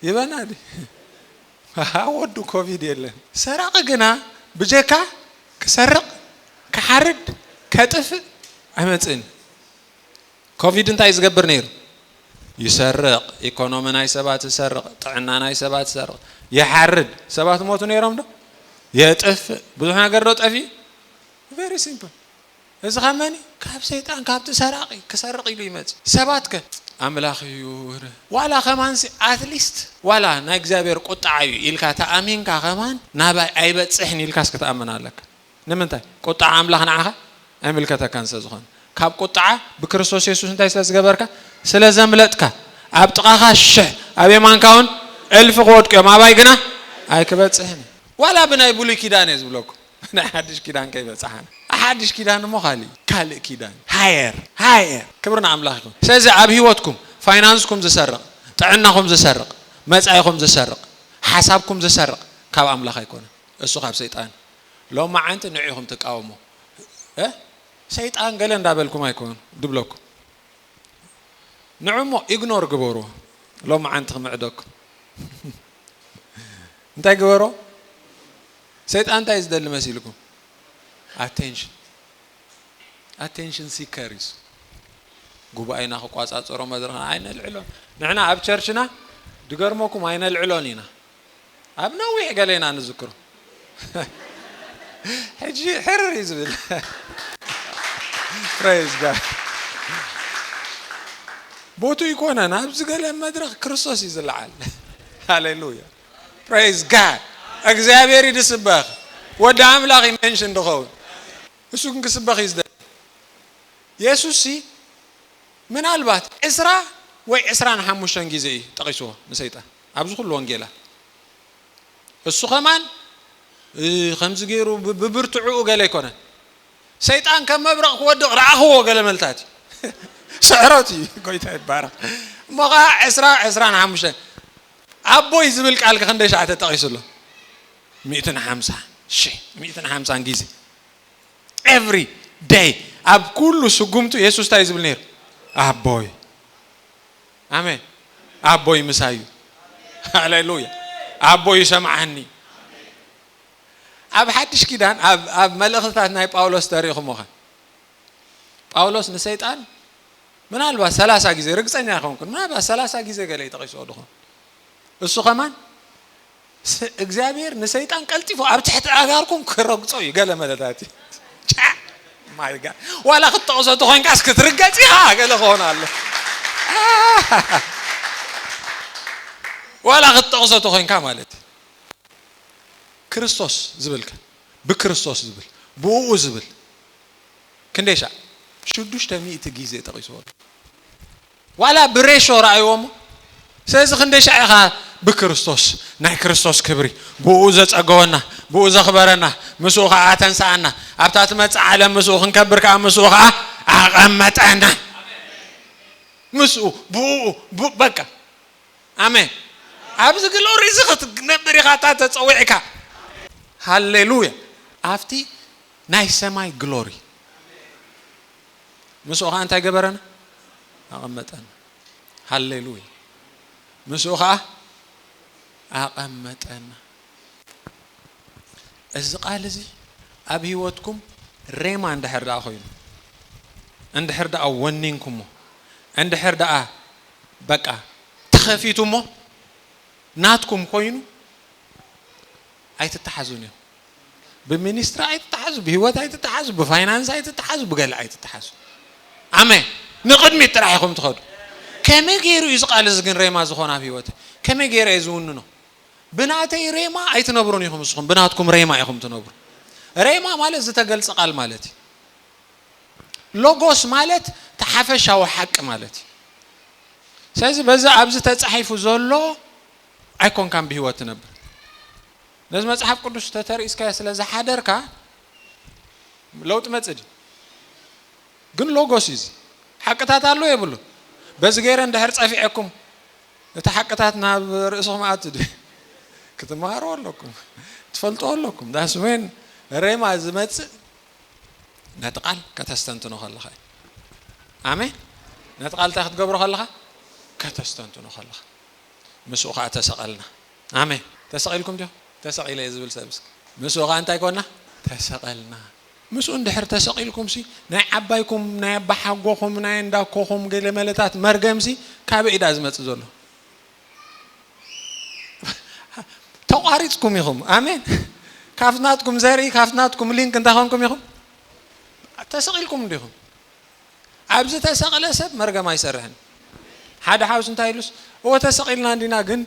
ይበና ዲ ወዱ ኮቪድ የለን። ሰራቂ ግና ብጀካ ክሰርቕ፣ ክሓርድ፣ ከጥፍእ ኣይመጽእን። ኮቪድ እንታይ ዝገብር ነይሩ? ይሰርቕ፣ ኢኮኖሚ ናይ ሰባት ይሰርቕ፣ ጥዕና ናይ ሰባት ይሰርቕ፣ ይሓርድ። ሰባት ሞቱ ነይሮም ዶ? የጥፍእ። ብዙሕ ነገር ዶ ጠፊኡ? ቨሪ ሲምፕል። እዚ ካብ መን እዩ? ካብ ሰይጣን፣ ካብቲ ሰራቂ። ክሰርቕ ኢሉ ይመጽእ። ሰባት ከ ኣምላኽ እዩ። ዋላ ከማንሲ ኣትሊስት ዋላ ናይ እግዚኣብሔር ቁጥዓ እዩ ኢልካ ተኣሚንካ ከማን ናባይ ኣይበጽሕን ኢልካስ ክትኣምን ኣለካ። ንምንታይ? ቁጥዓ ኣምላኽ ንዓኻ ኣይምልከተካን ስለ ዝኾነ። ካብ ቁጥዓ ብክርስቶስ የሱስ እንታይ ስለ ዝገበርካ? ስለ ዘምለጥካ። ኣብ ጥቓኻ ሽሕ፣ ኣብ የማንካ እውን እልፊ ክወድቁ እዮም፣ ኣባይ ግና ኣይክበጽሕን እዩ። ዋላ ብናይ ብሉይ ኪዳን እየ ዝብለኩም። ናይ ሓድሽ ኪዳን ከይበጻሓና። ሓድሽ ኪዳን እሞ ካልእ፣ ካልእ ኪዳን። ሃየር፣ ሃየር። ክብሪ ንኣምላኽ ይኹን። ስለዚ ኣብ ህይወትኩም፣ ፋይናንስኩም ዝሰርቕ፣ ጥዕናኹም ዝሰርቕ፣ መጻኢኹም ዝሰርቕ፣ ሓሳብኩም ዝሰርቕ ካብ ኣምላኽ ኣይኮነን። እሱ ካብ ሰይጣን። ሎማዓንቲ ንዑ ኢኹም ትቃወሙ። እ? ሰይጣን ገለ እንዳበልኩም ኣይኮኑ ድብለኩም። ንዑ እሞ ኢግኖር ግበሩ። ሎማዓንቲ ክምዕደኩም። እንታይ ግበሮ? ሰይጣን እንታይ እዩ ዝደሊ መሲልኩም? ኣቴንሽን። ኣቴንሽን ሲከር እዩ። ጉባኤና ክቋጻጸሮ መድረኽና ኣይነልዕሎን። ንሕና ኣብ ቸርችና ድገርመኩም ኣይነልዕሎን ኢና። ኣብ ነዊሕ ገለ ኢና ንዝክሮ። ሕጂ ሕርር እዩ ዝብል። ፕሬዝ ጋድ። ቦቱ ይኮነን፣ ኣብዚ ገለ መድረኽ ክርስቶስ እዩ ዝለዓል። ሃሌሉያ። ፕሬዝ ጋድ። እግዚኣብሔር ይድስበኽ። ወዲ ኣምላኽ ይመንሽን ድኸውን። እሱ ግን ክስበኽ እዩ ዝደሊ። የሱስ ሲ ምናልባት ዕስራ ወይ ዕስራን ሓሙሽተን ግዜ እዩ ጠቒስዎ ንሰይጣን ኣብዚ ኩሉ ወንጌላት። እሱ ከማን፣ እ፣ ከምዚ ገይሩ ብ-፣ ብብርትዕኡ ገለ ኣይኮነን። ሰይጣን ከም መብረቕ ክወድቕ ረኣኽዎ ገለ መልታት እዩ። ስዕረት እዩ። ጎይታ ይባረኽ። እሞ ኸዓ ዕስራ፣ ዕስራን ሓሙሽተን። ኣቦይ ዝብል ቃል ከ ክንደይ ሸዓ ተጠቒሱ ኣሎ? ሚእትን ሓምሳን፣ ሽሕ፣ ሚእትን ሓምሳን ግዜ። ኤቭሪ ደይ ኣብ ኩሉ ስጉምቱ የሱስ እንታይ እዩ ዝብል ነይሩ? ኣቦይ። ኣሜን። ኣቦይ ምሳይ እዩ። ሃሌሉያ። ኣቦይ ይሰምዓኒ። ኣብ ሓድሽ ኪዳን ኣብ ኣብ መልእኽትታት ናይ ጳውሎስ ተሪእኹሞ ኸ? ጳውሎስ ንሰይጣን ምናልባት ሰላሳ ግዜ፣ ርግጸኛ ኣይኮንኩን፣ ምናልባት ሰላሳ ግዜ ገለ ይጠቒስዎ ድኾን። እሱ ኸማን ስ- እግዚኣብሔር ንሰይጣን ቀልጢፉ ኣብ ትሕቲ ኣጋርኩም ክረግጾ እዩ፣ ገለ መለታት እዩ። ጫ! ማይ ጋድ! ዋላ ክትጠቕሶ ተኾይንካስ ክትርገጽ ኢኻ፣ ገለ ክኾን ኣሎ። ዋላ ክትጠቕሶ ተኾይንካ ማለት እዩ። ክርስቶስ ዝብል ከ? ብክርስቶስ ዝብል፣ ብእኡ ዝብል ክንደይ ሻዕ? ሽዱሽተ ሚእቲ ግዜ ጠቒስዎ ኣሎ። ዋላ ብሬሾ ረኣይዎ እሞ፣ ስለዚ ክንደይ ሻዕ ኢኻ ብክርስቶስ፣ ናይ ክርስቶስ ክብሪ፣ ብኡ ዘጸገወና፣ ብኡ ዘኽበረና፣ ምስኡ ኸዓ ኣተንስኣና፣ ኣብታ ትመጽእ ዓለም ምስኡ ክንከብር ከኣ ምስኡ ኸዓ ኣቐመጠና። ምስኡ፣ ብኡ፣ ብ- በቃ። ኣሜን። ኣብዚ ግሎሪ እዚ ክትነብር ኢኻ እታ ተጸዊዕካ። ሃሌሉያ። ኣብቲ ናይ ሰማይ ግሎሪ። ምስኡ ኸዓ እንታይ ገበረና? ኣቐመጠና። ሃሌሉያ። ምስኡ ኸዓ ኣቐመጠና። እዚ ቃል እዚ ኣብ ህይወትኩም ሬማ እንድሕር ደኣ ኮይኑ፣ እንድሕር ደኣ ወኒንኩሞ፣ እንድሕር ደኣ በቃ ተኸፊቱሞ ናትኩም ኮይኑ፣ ኣይትተሓዙን እዮም። ብሚኒስትሪ ኣይትተሓዙ፣ ብህይወት ኣይትተሓዙ፣ ብፋይናንስ ኣይትተሓዙ፣ ብገለ ኣይትተሓዙ። ኣሜን። ንቕድሚት ጥራሕ ኢኹም ትኸዱ። ከመይ ገይሩ እዩ እዚ ቃል እዚ ግን ሬማ ዝኾነ ኣብ ህይወት? ከመይ ገይረ እየ ዝውንኖ? ብናተይ ሬማ ኣይትነብሩን ኢኹም፣ ንስኹም ብናትኩም ሬማ ኢኹም ትነብሩ። ሬማ ማለት ዝተገልጸ ቃል ማለት እዩ። ሎጎስ ማለት ተሓፈሻዊ ሓቂ ማለት እዩ። ስለዚ በዚ ኣብዚ ተጻሒፉ ዘሎ ኣይኮንካን ብህይወት ትነብር። ነዚ መጽሓፍ ቅዱስ ተተርኢስካዮ ስለ ዝሓደርካ ለውጢ መጽእ ድዩ? ግን ሎጎስ እዩ እዚ። ሓቅታት ኣሎ የብሉ? በዚ ገይረ እንድሕር ጸፊዐኩም እቲ ሓቅታት ናብ ርእስኹም ኣት ድዩ? ክትመሃሩ ኣለኩም፣ ትፈልጡ ኣለኩም። ዳስ ወን ሬማ ዝመጽእ ነቲ ቃል ከተስተንትኖ ከለኻ እዩ። ኣሜን። ነቲ ቃል እንታይ ክትገብሮ ከለኻ? ከተስተንትኖ ከለኻ። ምስኡ ኸዓ ተሰቐልና። ኣሜን። ተሰቒልኩም ዲኹም? ተሰቒለ እየ ዝብል ሰብ እስኪ። ምስኡ ኸዓ እንታይ ኮና? ተሰቐልና። ምስኡ እንድሕር ተሰቒልኩም ሲ ናይ ዓባይኩም ናይ ኣባሓጎኹም ናይ እንዳኮኹም ገለ መለታት መርገም ሲ ካበይ ኢዳ ዝመጽእ ዘሎ? ተቋሪጽኩም ኢኹም። ኣሜን። ካብቲ ናትኩም ዘርኢ ካብቲ ናትኩም ሊንክ እንታይ ኮንኩም ኢኹም? ተሰቒልኩም እንዲኹም። ኣብዚ ተሰቕለ ሰብ መርገም ኣይሰርሕን። ሓደ ሓውስ እንታይ ኢሉስ፣ እወ ተሰቒልና እንዲና ግን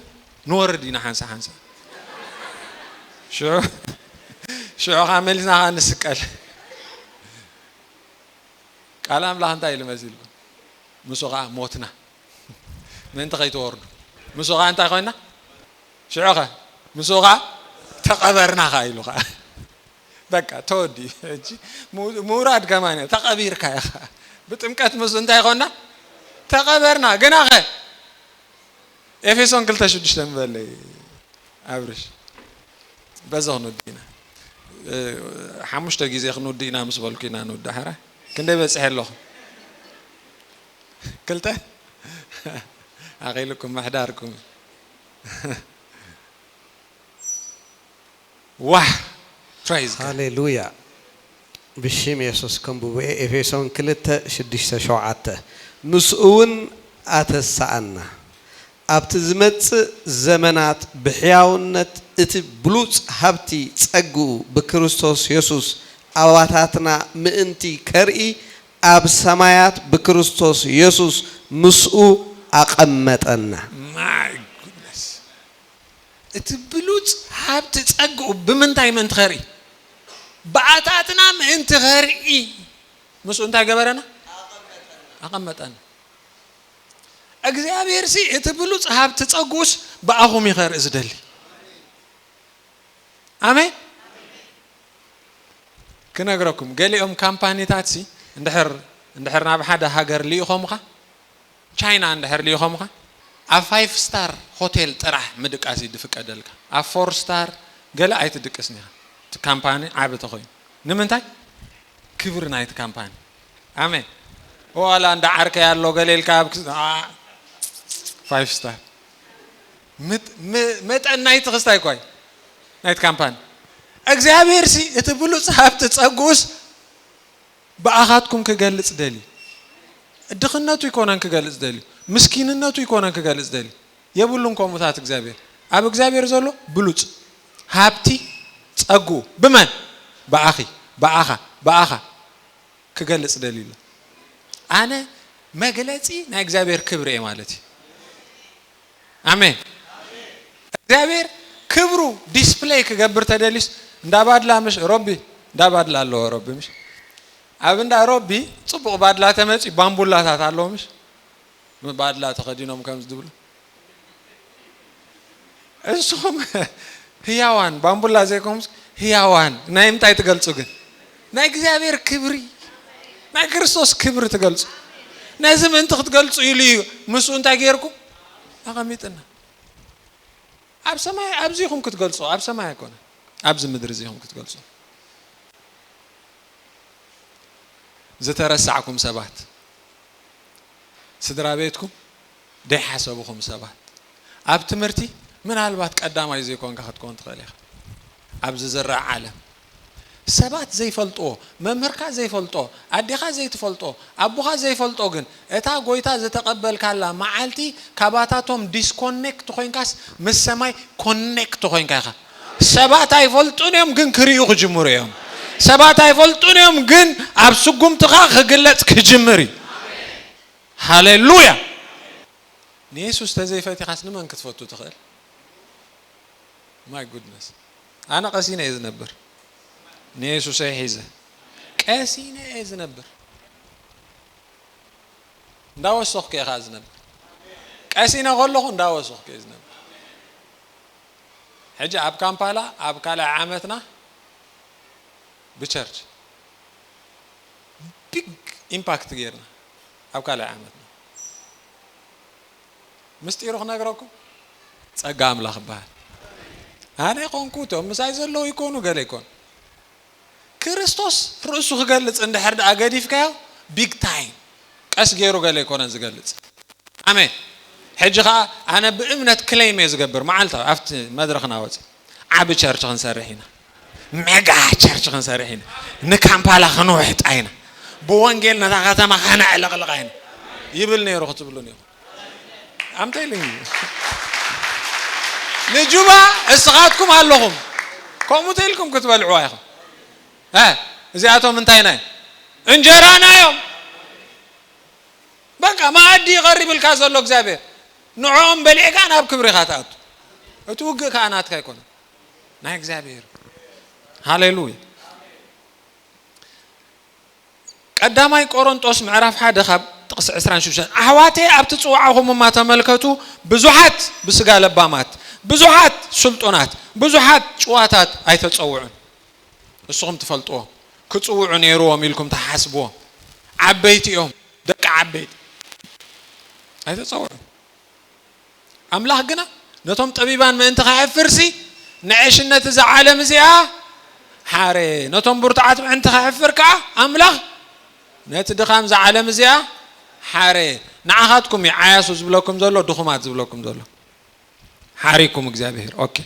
ንወርድ ኢና ሓንሳ ሓንሳ። ሽዑ ሽዑ ከዓ መሊስና ከዓ ንስቀል። ቃል ኣምላኽ እንታይ ኢሉ መሲልኩም? ምስኡ ከዓ ሞትና ምእንቲ ከይትወርዱ። ምስኡ ከዓ እንታይ ኮይና? ሽዑ ኸ ምስኡ ከዓ ተቐበርና ከዓ ኢሉ ከዓ በቃ ተወዲ። ሕጂ ምው- ምውራድ ከማን እያ። ተቐቢርካ ኢኻ። ብጥምቀት ምስ እንታይ ኾና? ተቐበርና። ግና ኸ ኤፌሶን ክልተ ሽዱሽተ ምበለይ ኣብርሽ። በዚ ክንውዲ ኢና። እ፣ ሓሙሽተ ግዜ ክንውዲ ኢና ምስ በልኩ ኢና ንውዲ ሓራ። ክንደይ በፂሐ ኣለኹ? ክልተ ኣኺልኩም ምሕዳርኩም። ዋህ! ፕራይዝ ጋድ። ሃሌሉያ። ብሽም የሱስ ከንብቦ እየ። ኤፌሶን ክልተ ሽዱሽተ ሸውዓተ። ምስኡ እውን ኣተስኣና፣ ኣብቲ ዝመጽእ ዘመናት ብሕያውነት እቲ ብሉጽ ሃብቲ ጸግኡ ብክርስቶስ የሱስ ኣባታትና ምእንቲ ከርኢ፣ ኣብ ሰማያት ብክርስቶስ የሱስ ምስኡ ኣቐመጠና። ማይ ጉድነስ። እቲ ብሉጽ ሃብቲ ጸግኡ ብምንታይ ምእንቲ ኸርኢ? ብኣታትና ምእንቲ ኸርኢ ምስኡ እንታይ ገበረና? ኣቐመጠና። እግዚኣብሔር ሲ እቲ ብሉጽ ሃብቲ ጸግኡስ ብኣኹም እዩ ኸርኢ ዝደሊ። ኣሜን። ክነግረኩም፣ ገሊኦም ካምፓኒታት ሲ እንድሕር እንድሕር ናብ ሓደ ሃገር ልኢኾምኻ፣ ቻይና እንድሕር ልኢኾምኻ፣ ኣብ ፋይፍ ስታር ሆቴል ጥራሕ ምድቃስ እዩ ዝፍቀደልካ። ኣብ ፎር ስታር ገለ ኣይትድቅስን ኢኻ። እቲ ካምፓኒ ዓቢ ተኾይኑ። ንምንታይ? ክብሪ ናይቲ ካምፓኒ። ኣሜን። ዋላ እንዳ ዓርከይ ኣሎ ገለ ኢልካ ኣብ ክስ- ኣ- ፋይፍ ስታር። ምጥ- ም- መጠን ናይቲ ክስታይ እኳ እዩ። ናይቲ ካምፓኒ። እግዚኣብሔር ሲ እቲ ብሉጽ ሃብቲ ጸጉስ ብኣኻትኩም ክገልጽ ደልዩ። ድኽነቱ ይኮነን ክገልጽ ደልዩ። ምስኪንነቱ ይኮነን ክገልጽ ደልዩ። የብሉን ከምኡታት እግዚኣብሔር። ኣብ እግዚኣብሔር ዘሎ ብሉጽ ሃብቲ ጸጉ ብመን? ብኣኺ፣ ብኣኻ፣ ብኣኻ ክገልጽ ደልዩ ኣሎ። ኣነ መግለጺ ናይ እግዚኣብሔር ክብሪ እየ ማለት እዩ። ኣሜን። እግዚኣብሔር ክብሩ ዲስፕሌይ ክገብር ተደልዩስ እንዳ ባድላ ምሽ ሮቢ፣ እንዳ ባድላ ኣለዎ ሮቢ ምሽ። ኣብ እንዳ ሮቢ ጽቡቕ ባድላ ተመጺ ባምቡላታት ኣለዎ ምሽ። ባድላ ተኸዲኖም ከም ዝብሉ እንስኹም ህያዋን ባምቡላ ዘይኮምስ ህያዋን ናይ ምንታይ ትገልጹ ግን ናይ እግዚኣብሔር ክብሪ ናይ ክርስቶስ ክብሪ ትገልጹ። ነዚ ምእንቲ ክትገልጹ ኢሉ እዩ ምስኡ እንታይ ገይርኩም ኣቐሚጥና። ኣብ ሰማይ ኣብዚ ኢኹም ክትገልጹ፣ ኣብ ሰማይ ኣይኮነ፣ ኣብዚ ምድሪ እዚ ኢኹም ክትገልጹ። ዝተረሳዕኩም ሰባት፣ ስድራ ቤትኩም ደይሓሰብኹም ሰባት፣ ኣብ ትምህርቲ ምናልባት ቀዳማይ ዘይኮንካ ክትኮን ትኽእል ኢኻ። ኣብ ዝዝራእ ዓለም ሰባት ዘይፈልጥዎ፣ መምህርካ ዘይፈልጦ፣ ኣዴኻ ዘይትፈልጦ፣ ኣቦኻ ዘይፈልጦ፣ ግን እታ ጎይታ ዝተቐበልካላ መዓልቲ ካባታቶም ዲስኮኔክት ኮይንካስ ምስ ሰማይ ኮኔክት ኮይንካ ኢኻ። ሰባት ኣይፈልጡን እዮም፣ ግን ክርእዩ ክጅምሩ እዮም። ሰባት ኣይፈልጡን እዮም፣ ግን ኣብ ስጉምትኻ ክግለጽ ክጅምር እዩ። ሃሌሉያ። ንየሱስ ተዘይፈቲኻስ ንመን ክትፈቱ ትኽእል? ማይ ጉድነስ። ኣነ ቀሲነ እየ ዝነብር። ንየሱሰይ ሒዘ ቀሲነ እየ ዝነብር። እንዳወሰኽኩ እየ ከዓ ዝነብር። ቀሲነ ከለኹ እንዳወሰኽኩ እየ ዝነብር። ሕጂ ኣብ ካምፓላ ኣብ ካልኣይ ዓመትና ብቸርች ቢግ ኢምፓክት ጌርና ኣብ ካልኣይ ዓመትና። ምስጢሩ ክነግረኩም ጸጋ ኣምላኽ ይበሃል። ኣነ ይኮንኩ እቶም ምሳይ ዘለዉ ይኮኑ ገለ ይኮኑ። ክርስቶስ ርእሱ ክገልጽ እንድሕር ደኣ ገዲፍካዮ ቢግ ታይም ቀስ ገይሩ ገለ ይኮነን ዝገልጽ። ኣሜን። ሕጂ ኸዓ ኣነ ብእምነት ክሌም እየ ዝገብር መዓልታዊ ኣብቲ መድረኽና ወፂ ዓቢ ቸርች ክንሰርሕ ኢና። ሜጋ ቸርች ክንሰርሕ ኢና። ንካምፓላ ክንውሕጣ ኢና። ብወንጌል ነታ ከተማ ከነዕልቕልቓ ኢና ይብል ነይሩ ክትብሉ ነይሩ። ኣምተይልኝ ንጁባ እስኻትኩም ኣለኹም ከምኡ ተይልኩም ክትበልዕዋ ኢኹም። እ፣ እዚኣቶም እንታይ ናይ እንጀራናዮም። በቃ መኣዲ ይቐርብልካ ዘሎ እግዚኣብሔር ንዕኦም በሊዕካ ናብ ክብሪኻ ትኣቱ። እቲ ውግእ ከዓ ናትካ ኣይኮነ ናይ እግዚኣብሔር። ሃሌሉያ። ቀዳማይ ቆሮንጦስ ምዕራፍ ሓደ ካብ ጥቕሲ ዕስራን ሽዱሽተን ኣሕዋተይ ኣብቲ ጽዋዕኹም እማ ተመልከቱ። ብዙሓት ብስጋ ለባማት፣ ብዙሓት ስልጡናት፣ ብዙሓት ጭዋታት ኣይተጸውዑን። ንስኹም ትፈልጥዎም ክጽውዑ ነይርዎም ኢልኩም ትሓስብዎም ዓበይቲ እዮም። ደቂ ዓበይቲ ኣይተጸውዑ። ኣምላኽ ግና ነቶም ጠቢባን ምእንቲ ከሕፍርሲ ንዕሽነት እዛ ዓለም እዚኣ ሓረ። ነቶም ብርቱዓት ምእንቲ ከሕፍር ከዓ ኣምላኽ ነቲ ድኻም እዛ ዓለም እዚኣ ሓረ። ንዓኻትኩም እዩ ዓያሱ ዝብለኩም ዘሎ፣ ድኹማት ዝብለኩም ዘሎ። ሓሪኩም እግዚኣብሔር። ኦኬ።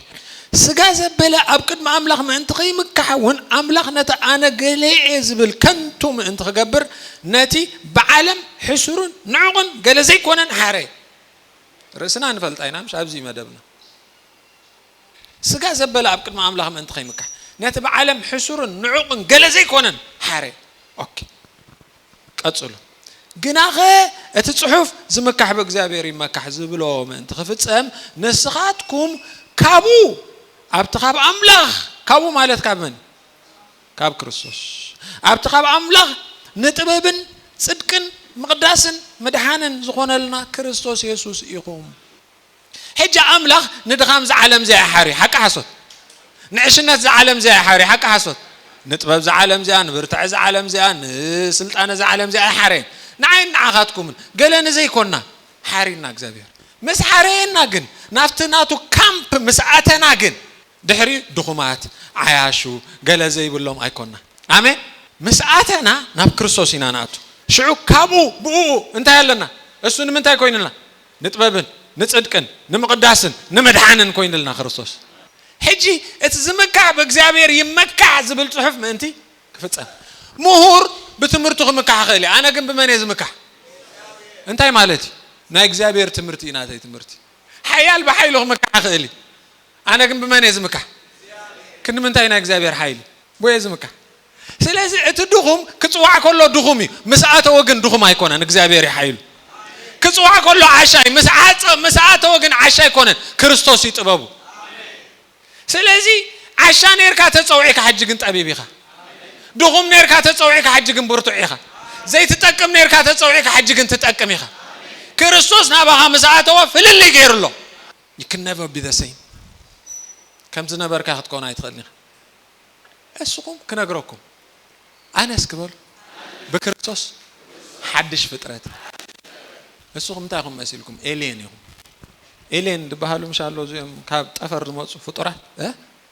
ስጋ ዘበለ ኣብ ቅድሚ ኣምላኽ ምእንቲ ከይምካሕ እውን ኣምላኽ ነቲ ኣነ ገሌ እየ ዝብል ከንቱ ምእንቲ ክገብር ነቲ ብዓለም ሕሱርን ንዑቕን ገለ ዘይኮነን ሓረ። ርእስና ንፈልጣ ኢና ምሽ ኣብዚ መደብና። ስጋ ዘበለ ኣብ ቅድሚ ኣምላኽ ምእንቲ ከይምካሕ ነቲ ብዓለም ሕሱርን ንዑቕን ገለ ዘይኮነን ሓረ። ኦኬ። ቀጽሉ። ግናኸ እቲ ጽሑፍ ዝምካሕ ብእግዚኣብሔር ይመካሕ ዝብሎ ምእንቲ ክፍጸም ንስኻትኩም ካብኡ ኣብቲ ካብ ኣምላኽ ካብኡ ማለት ካብ መን ካብ ክርስቶስ ኣብቲ ካብ ኣምላኽ ንጥበብን ጽድቅን ምቕዳስን ምድሓንን ዝኾነልና ክርስቶስ የሱስ ኢኹም። ሕጂ ኣምላኽ ንድኻም ዝዓለም እዚኣ ይሓሪ ሓቂ ሓሶት ንዕሽነት ዝዓለም እዚኣ ይሓሪ ሓቂ ሓሶት ንጥበብ ዝዓለም እዚኣ ንብርትዐ ዝዓለም እዚኣ ንስልጣነ ዝዓለም እዚኣ ኣይሓረየን። ንዓይን ንዓኻትኩምን ገለ ንዘይኮንና ሓሪና እግዚኣብሔር ምስ ሓረየና ግን ናብቲ ናቱ ካምፕ ምስ ኣተና ግን ድሕሪ ድኹማት ዓያሹ ገለ ዘይብሎም ኣይኮንና። ኣሜን። ምስ ኣተና ናብ ክርስቶስ ኢና ንኣቱ። ሽዑ ካብኡ ብኡ እንታይ ኣለና? እሱ ንምንታይ ኮይኑልና? ንጥበብን ንጽድቅን ንምቕዳስን ንምድሓንን ኮይኑልና ክርስቶስ። ሕጂ እቲ ዝምካሕ ብእግዚኣብሔር ይመካሕ ዝብል ጽሑፍ ምእንቲ ክፍጸም። ምሁር ብትምህርቱ ክምካሕ ይኽእል እዩ። ኣነ ግን ብመን እየ ዝምካሕ? እንታይ ማለት እዩ? ናይ እግዚኣብሔር ትምህርቲ እዩ ናተይ ትምህርቲ። ሓያል ብሓይሉ ክምካሕ ይኽእል እዩ። ኣነ ግን ብመን እየ ዝምካሕ? ክንዲ ምንታይ ናይ እግዚኣብሔር ሓይሊ? ብኡ እየ ዝምካሕ። ስለዚ እቲ ድኹም ክጽዋዕ ከሎ ድኹም እዩ፣ ምስ ኣተወ ግን ድኹም ኣይኮነን፣ እግዚኣብሔር እዩ ሓይሉ። ክጽዋዕ ከሎ ዓሻ እዩ፣ ምስ ዓጸ-፣ ምስ ኣተወ ግን ዓሻ ኣይኮነን፣ ክርስቶስ እዩ ጥበቡ። ስለዚ ዓሻ ኔርካ ተጸውዒካ፣ ሕጂ ግን ጠቢብ ኢኻ። ድኹም ኔርካ ተጸውዒካ፣ ሕጂ ግን ብርቱዕ ኢኻ። ዘይትጠቅም ኔርካ ተጸውዒካ፣ ሕጂ ግን ትጠቅም ኢኻ። ክርስቶስ ናባኻ ምስ ኣተወ ፍልልይ ገይሩ ኣሎ። You can never be the same። ከም ዝነበርካ ክትኮን ኣይትኽእልን ኢኻ። እስኹም ክነግረኩም፣ ኣነስ ክበሉ ብክርስቶስ ሓድሽ ፍጥረት። እስኹም እንታይ ኢኹም መሲልኩም? ኤልየን ኢኹም። ኤልየን ዝበሃሉ ምሽ ኣሎ፣ እዚኦም ካብ ጠፈር ዝመጹ ፍጡራት፣ እ?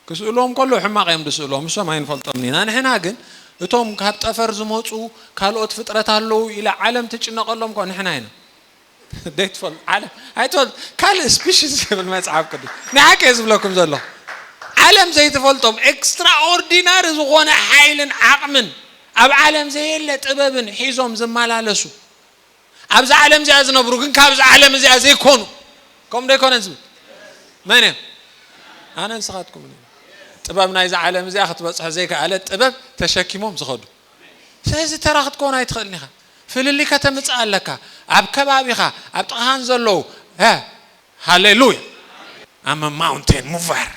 ክስእልዎም ከሎ ሕማቕ እዮም ዝስእልዎም፣ እሶም ኣይንፈልጦምን ኢና። ንሕና ግን እቶም ካብ ጠፈር ዝመጹ ካልኦት ፍጥረት ኣለዉ ኢላ ዓለም ትጭነቐሎም እኮ ንሕና ኢና። ዘይትፈልጥ ዓለም ኣይትፈልጥ፣ ካልእ ስፒሽስ ዝብል መጽሓፍ ቅዱስ። ንሓቂ እየ ዝብለኩም ዘለኹ። ዓለም ዘይትፈልጦም ኤክስትራኦርዲናሪ ዝኾነ ሓይልን ዓቕምን ኣብ ዓለም ዘየለ ጥበብን ሒዞም ዝመላለሱ፣ ኣብዛ ዓለም እዚኣ ዝነብሩ ግን ካብዛ ዓለም እዚኣ ዘይኮኑ፣ ከምኡ ዶ ኣይኮነን ዝብል? መን እዮም? ኣነ ንስኻትኩም። ጥበብ ናይዛ ዓለም እዚኣ ክትበጽሖ ዘይከኣለ ጥበብ ተሸኪሞም ዝኸዱ። ስለዚ ተራ ክትኮን ኣይትኽእልን ኢኻ። ፍልልይ ከተምጽእ ኣለካ። ኣብ ከባቢኻ፣ ኣብ ጥቓኻን ዘለዉ፣ እ፣ ሃሌሉያ። I'm a mountain mover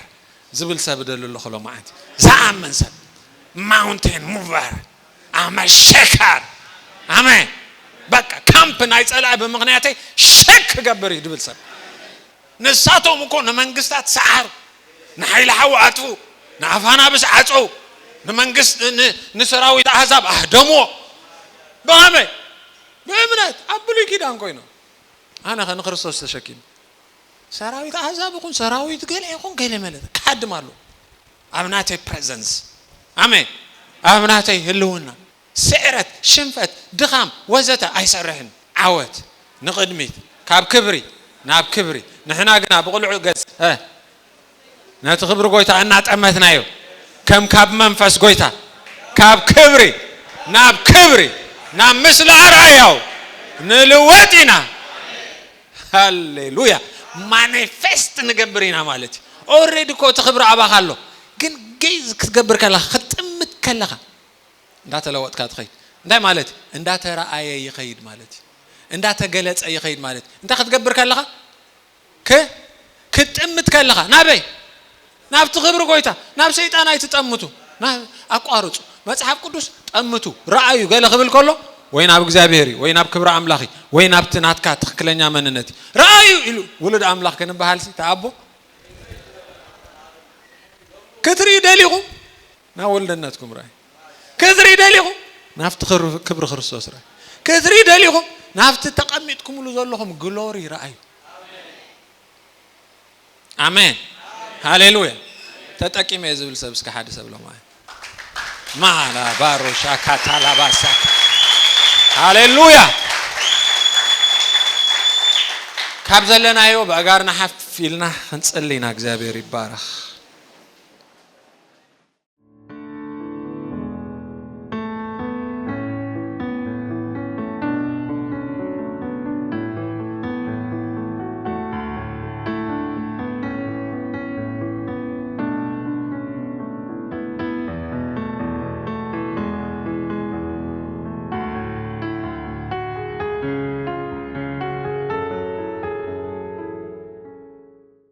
ዝብል ሰብ እደሊ ኣለኹ ሎማዓንቲ። ዝኣምን ሰብ፣ mountain mover፣ I'm a shaker። ኣሜን። በቃ ካምፕ ናይ ጸላኢ ብምኽንያተይ ሸክ ክገብር እዩ ድብል ሰብ። ንሳቶም እኮ ንመንግስታት ሰዓሩ፣ ንሓይሊ ሓዊ ኣጥፉ፣ ንኣፋናብስ ዓጸው፣ ንመንግስት ን-፣ ንሰራዊት ኣህዛብ ኣህደምዎ። ብኸመይ? ብእምነት ኣብ ብሉይ ኪዳን ኮይኖም። ኣነ ኸ ንክርስቶስ ተሸኪሙ ሰራዊት ኣህዛብ ይኹን ሰራዊት ገለ ይኹን ገለ መለ ክሃድም ኣሎ ኣብ ናተይ ፕሬዘንስ። ኣሜን። ኣብ ናተይ ህልውና ስዕረት፣ ሽንፈት፣ ድኻም ወዘተ ኣይሰርሕን። ዓወት ንቕድሚት፣ ካብ ክብሪ ናብ ክብሪ። ንሕና ግና ብቕልዑ ገጽ፣ እ፣ ነቲ ክብሪ ጎይታ እናጠመትናዮ፣ ከም ካብ መንፈስ ጎይታ፣ ካብ ክብሪ ናብ ክብሪ፣ ናብ ምስሊ ኣርኣያው ንልወጥ ኢና። ሃሌሉያ። ማኒፌስት ንገብር ኢና ማለት እዩ። ኦልሬዲ እኮ እቲ ክብሪ ኣባኻ ኣሎ፣ ግን ገይዝ ክትገብር ከለኻ፣ ክትጥምት ከለኻ፣ እንዳተለወጥካ ትኸይድ። እንታይ ማለት? እንዳተረኣየ ይኸይድ ማለት እዩ። እንዳተገለጸ ይኸይድ ማለት እዩ። እንታይ ክትገብር ከለኻ? ክ-፣ ክትጥምት ከለኻ። ናበይ? ናብቲ ክብሪ ጎይታ። ናብ ሰይጣን ኣይትጠምቱ። ና-፣ ኣቋርጹ። መጽሓፍ ቅዱስ ጠምቱ፣ ረኣዩ ገለ ክብል ከሎ፣ ወይ ናብ እግዚኣብሔር እዩ፣ ወይ ናብ ክብሪ ኣምላኽ እዩ፣ ወይ ናብቲ ናትካ ትኽክለኛ መንነት እዩ። ረኣዩ ኢሉ ውሉድ ኣምላኽ ክንበሃል ሲ፣ ተኣቦ ክትርኢ ደሊኹም? ናብ ወልደነትኩም ራእይ ክትርኢ ደሊኹም? ናብቲ ክር-፣ ክብሪ ክርስቶስ ራእይ ክትርኢ ደሊኹም? ናብቲ ተቐሚጥኩምሉ ዘለኹም ግሎሪ ረኣዩ። ኣሜን። ሃሌሉያ። ተጠቂመ እየ ዝብል ሰብ እስከ ሓደ ሰብ ሎማ። ማላ ባሮ ሻካ ታላባሳ። ሃሌሉያ። ካብ ዘለናዮ ብኣጋርና ሓፍ ኢልና ክንጽሊ ኢና። እግዚኣብሔር ይባረኽ።